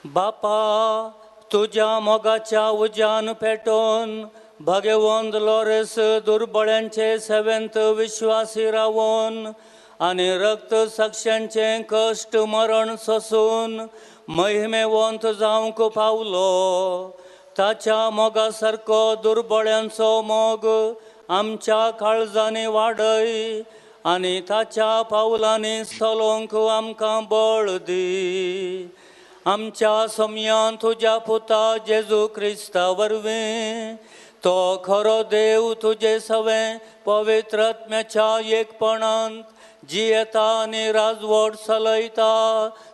बापा तुज्या मोगाच्या उज्यान पेटोवन भगवंत लोरेस दुर्बळ्यांचे सेवेंत विश्वासी रावोन आनी रक्त साक्षांचे कश्ट मरण सोसून महिमेवंत जावंक पावलो. ताच्या मोगा सारको दुर्बळ्यांचो मोग आमच्या काळजांनी वाडय आनी ताच्या पावलांनी चलोवंक आमकां बळ दी. आमच्या सोमयान तुज्या पुता जेजू क्रिस्ता वरवीं तो खरो देव तुजे सवें पवित्र आत्म्याच्या एकपणांत जियेता आनी राजवट चलयता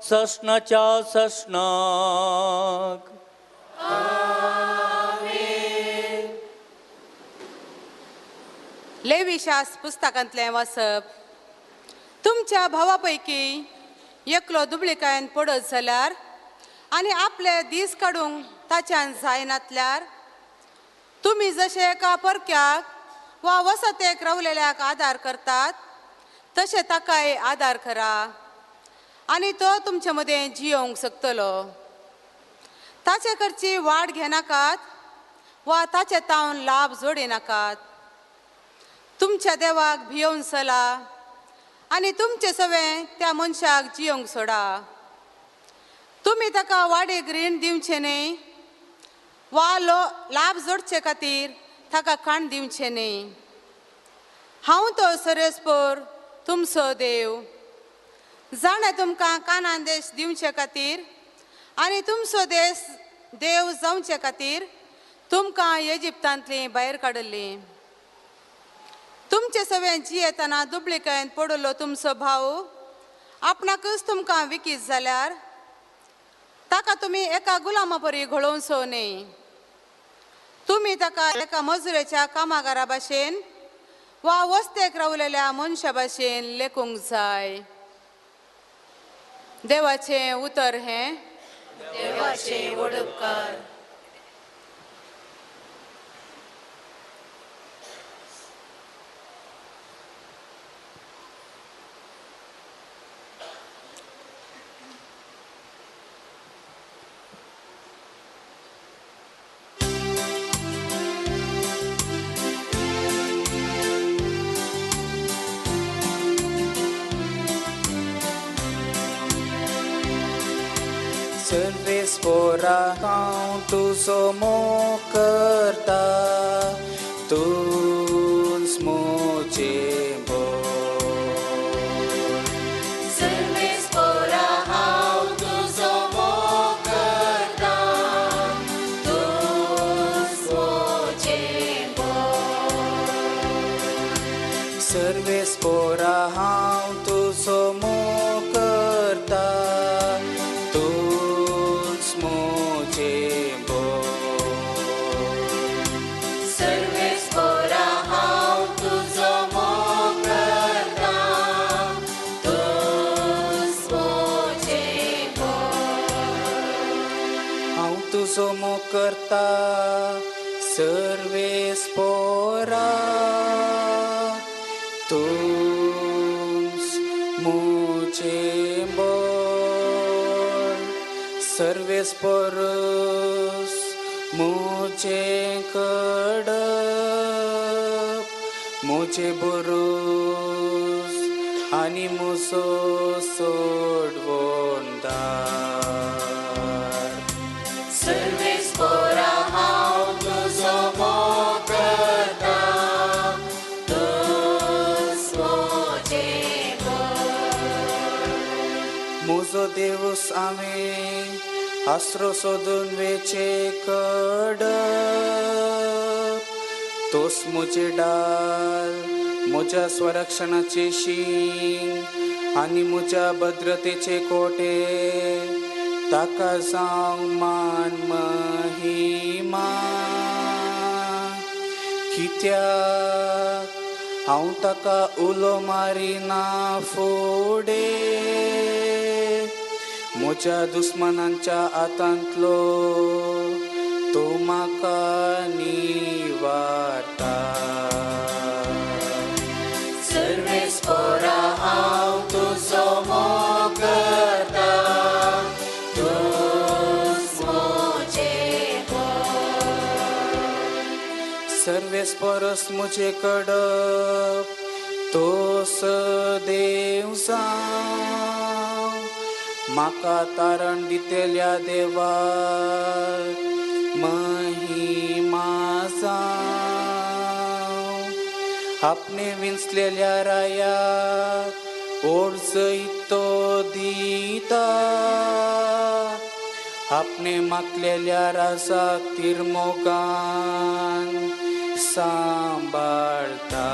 ससणाच्या ससणाक. लेविशास पुस्तकांतलें वाचप. तुमच्या भावा पैकी एकलो दुबळिकायेन पडत जाल्यार आनी आपले दीस काडूंक ताच्यान जायनातल्यार तुमी जशे एका परक्याक वा वसतेक रावलेल्याक आदार करतात तशें ताकाय आदार करा आनी तो तुमचे मदें जियोवंक शकतलो. ताचे कडची वाड घेनाकात वा ताचे तावन लाभ जोडिनाकात. तुमच्या देवाक भियोवन चला आनी तुमचे सवें त्या मनशाक जियोवंक सोडा. तुमी ताका वाडीक रीण दिवचें न्हय वा लाभ जोडचे खातीर ताका खाण दिवचें न्हय. हांव तो सरेस्पोर तुमचो देव जाणें तुमकां कानान देश दिवचे खातीर आनी तुमचो देश देव जावचे खातीर तुमकां इजिप्तांतली भायर काडली. तुमचे सवें जियेतना दुबळिकायेन पडिल्लो तुमचो भाव आपणाकच तुमकां विकीत जाल्यार ताका तुमी एका गुलामा परी घोळोवचो न्हय. तुमी ताका एका मजुरेच्या कामागारा भाशेन वा वस्तेक रावलेल्या मनशा भाशेन लेखूंक जाय. देवाचें उतर हें. देवाचें वडपकार. सर्वेस्पोरा हांव तुजो मोग करता तूंच म्हजें बळ. सर्वेस्पोरा हांव तुजो मोग करता तूंच म्हजें बळ. सर्वेस्पोरा हांव तुजो मोग करता तुजो मोग करता सर्वेस्पोरा तूंच म्हजें बळ. सर्वेस्पोरस म्हजें कडप म्हजें बरोस आनी म्हजो सोडवणदार. सर्वेस्पोरा हांव तुजो मोग करता तूंच म्हजें बळ. म्हजो देवूस हांवें आसरो सोदून वेचें कडप तोच म्हजें डाल म्हज्या स्वरक्षणाचें शींग आनी म्हज्या भद्रतेचे कोटे. ताका जावं मान महिमा कित्याक हांव ताका उलो मारिना फुडें म्हज्या दुस्मानांच्या हातांतलो तो म्हाका निवारता. सर्वेस्पोरा हांव तुजो मोग करता तूंच म्हजें बळ. सर्वेस्पोरस म्हजें कडप तोस देव जावं म्हाका तारण दितल्या देवाक महिमा जावं. आपणे विंचलेल्या रायाक ओडजय तो दिता आपणे मागलेल्या राजाक तिरमोगान सांबाळता.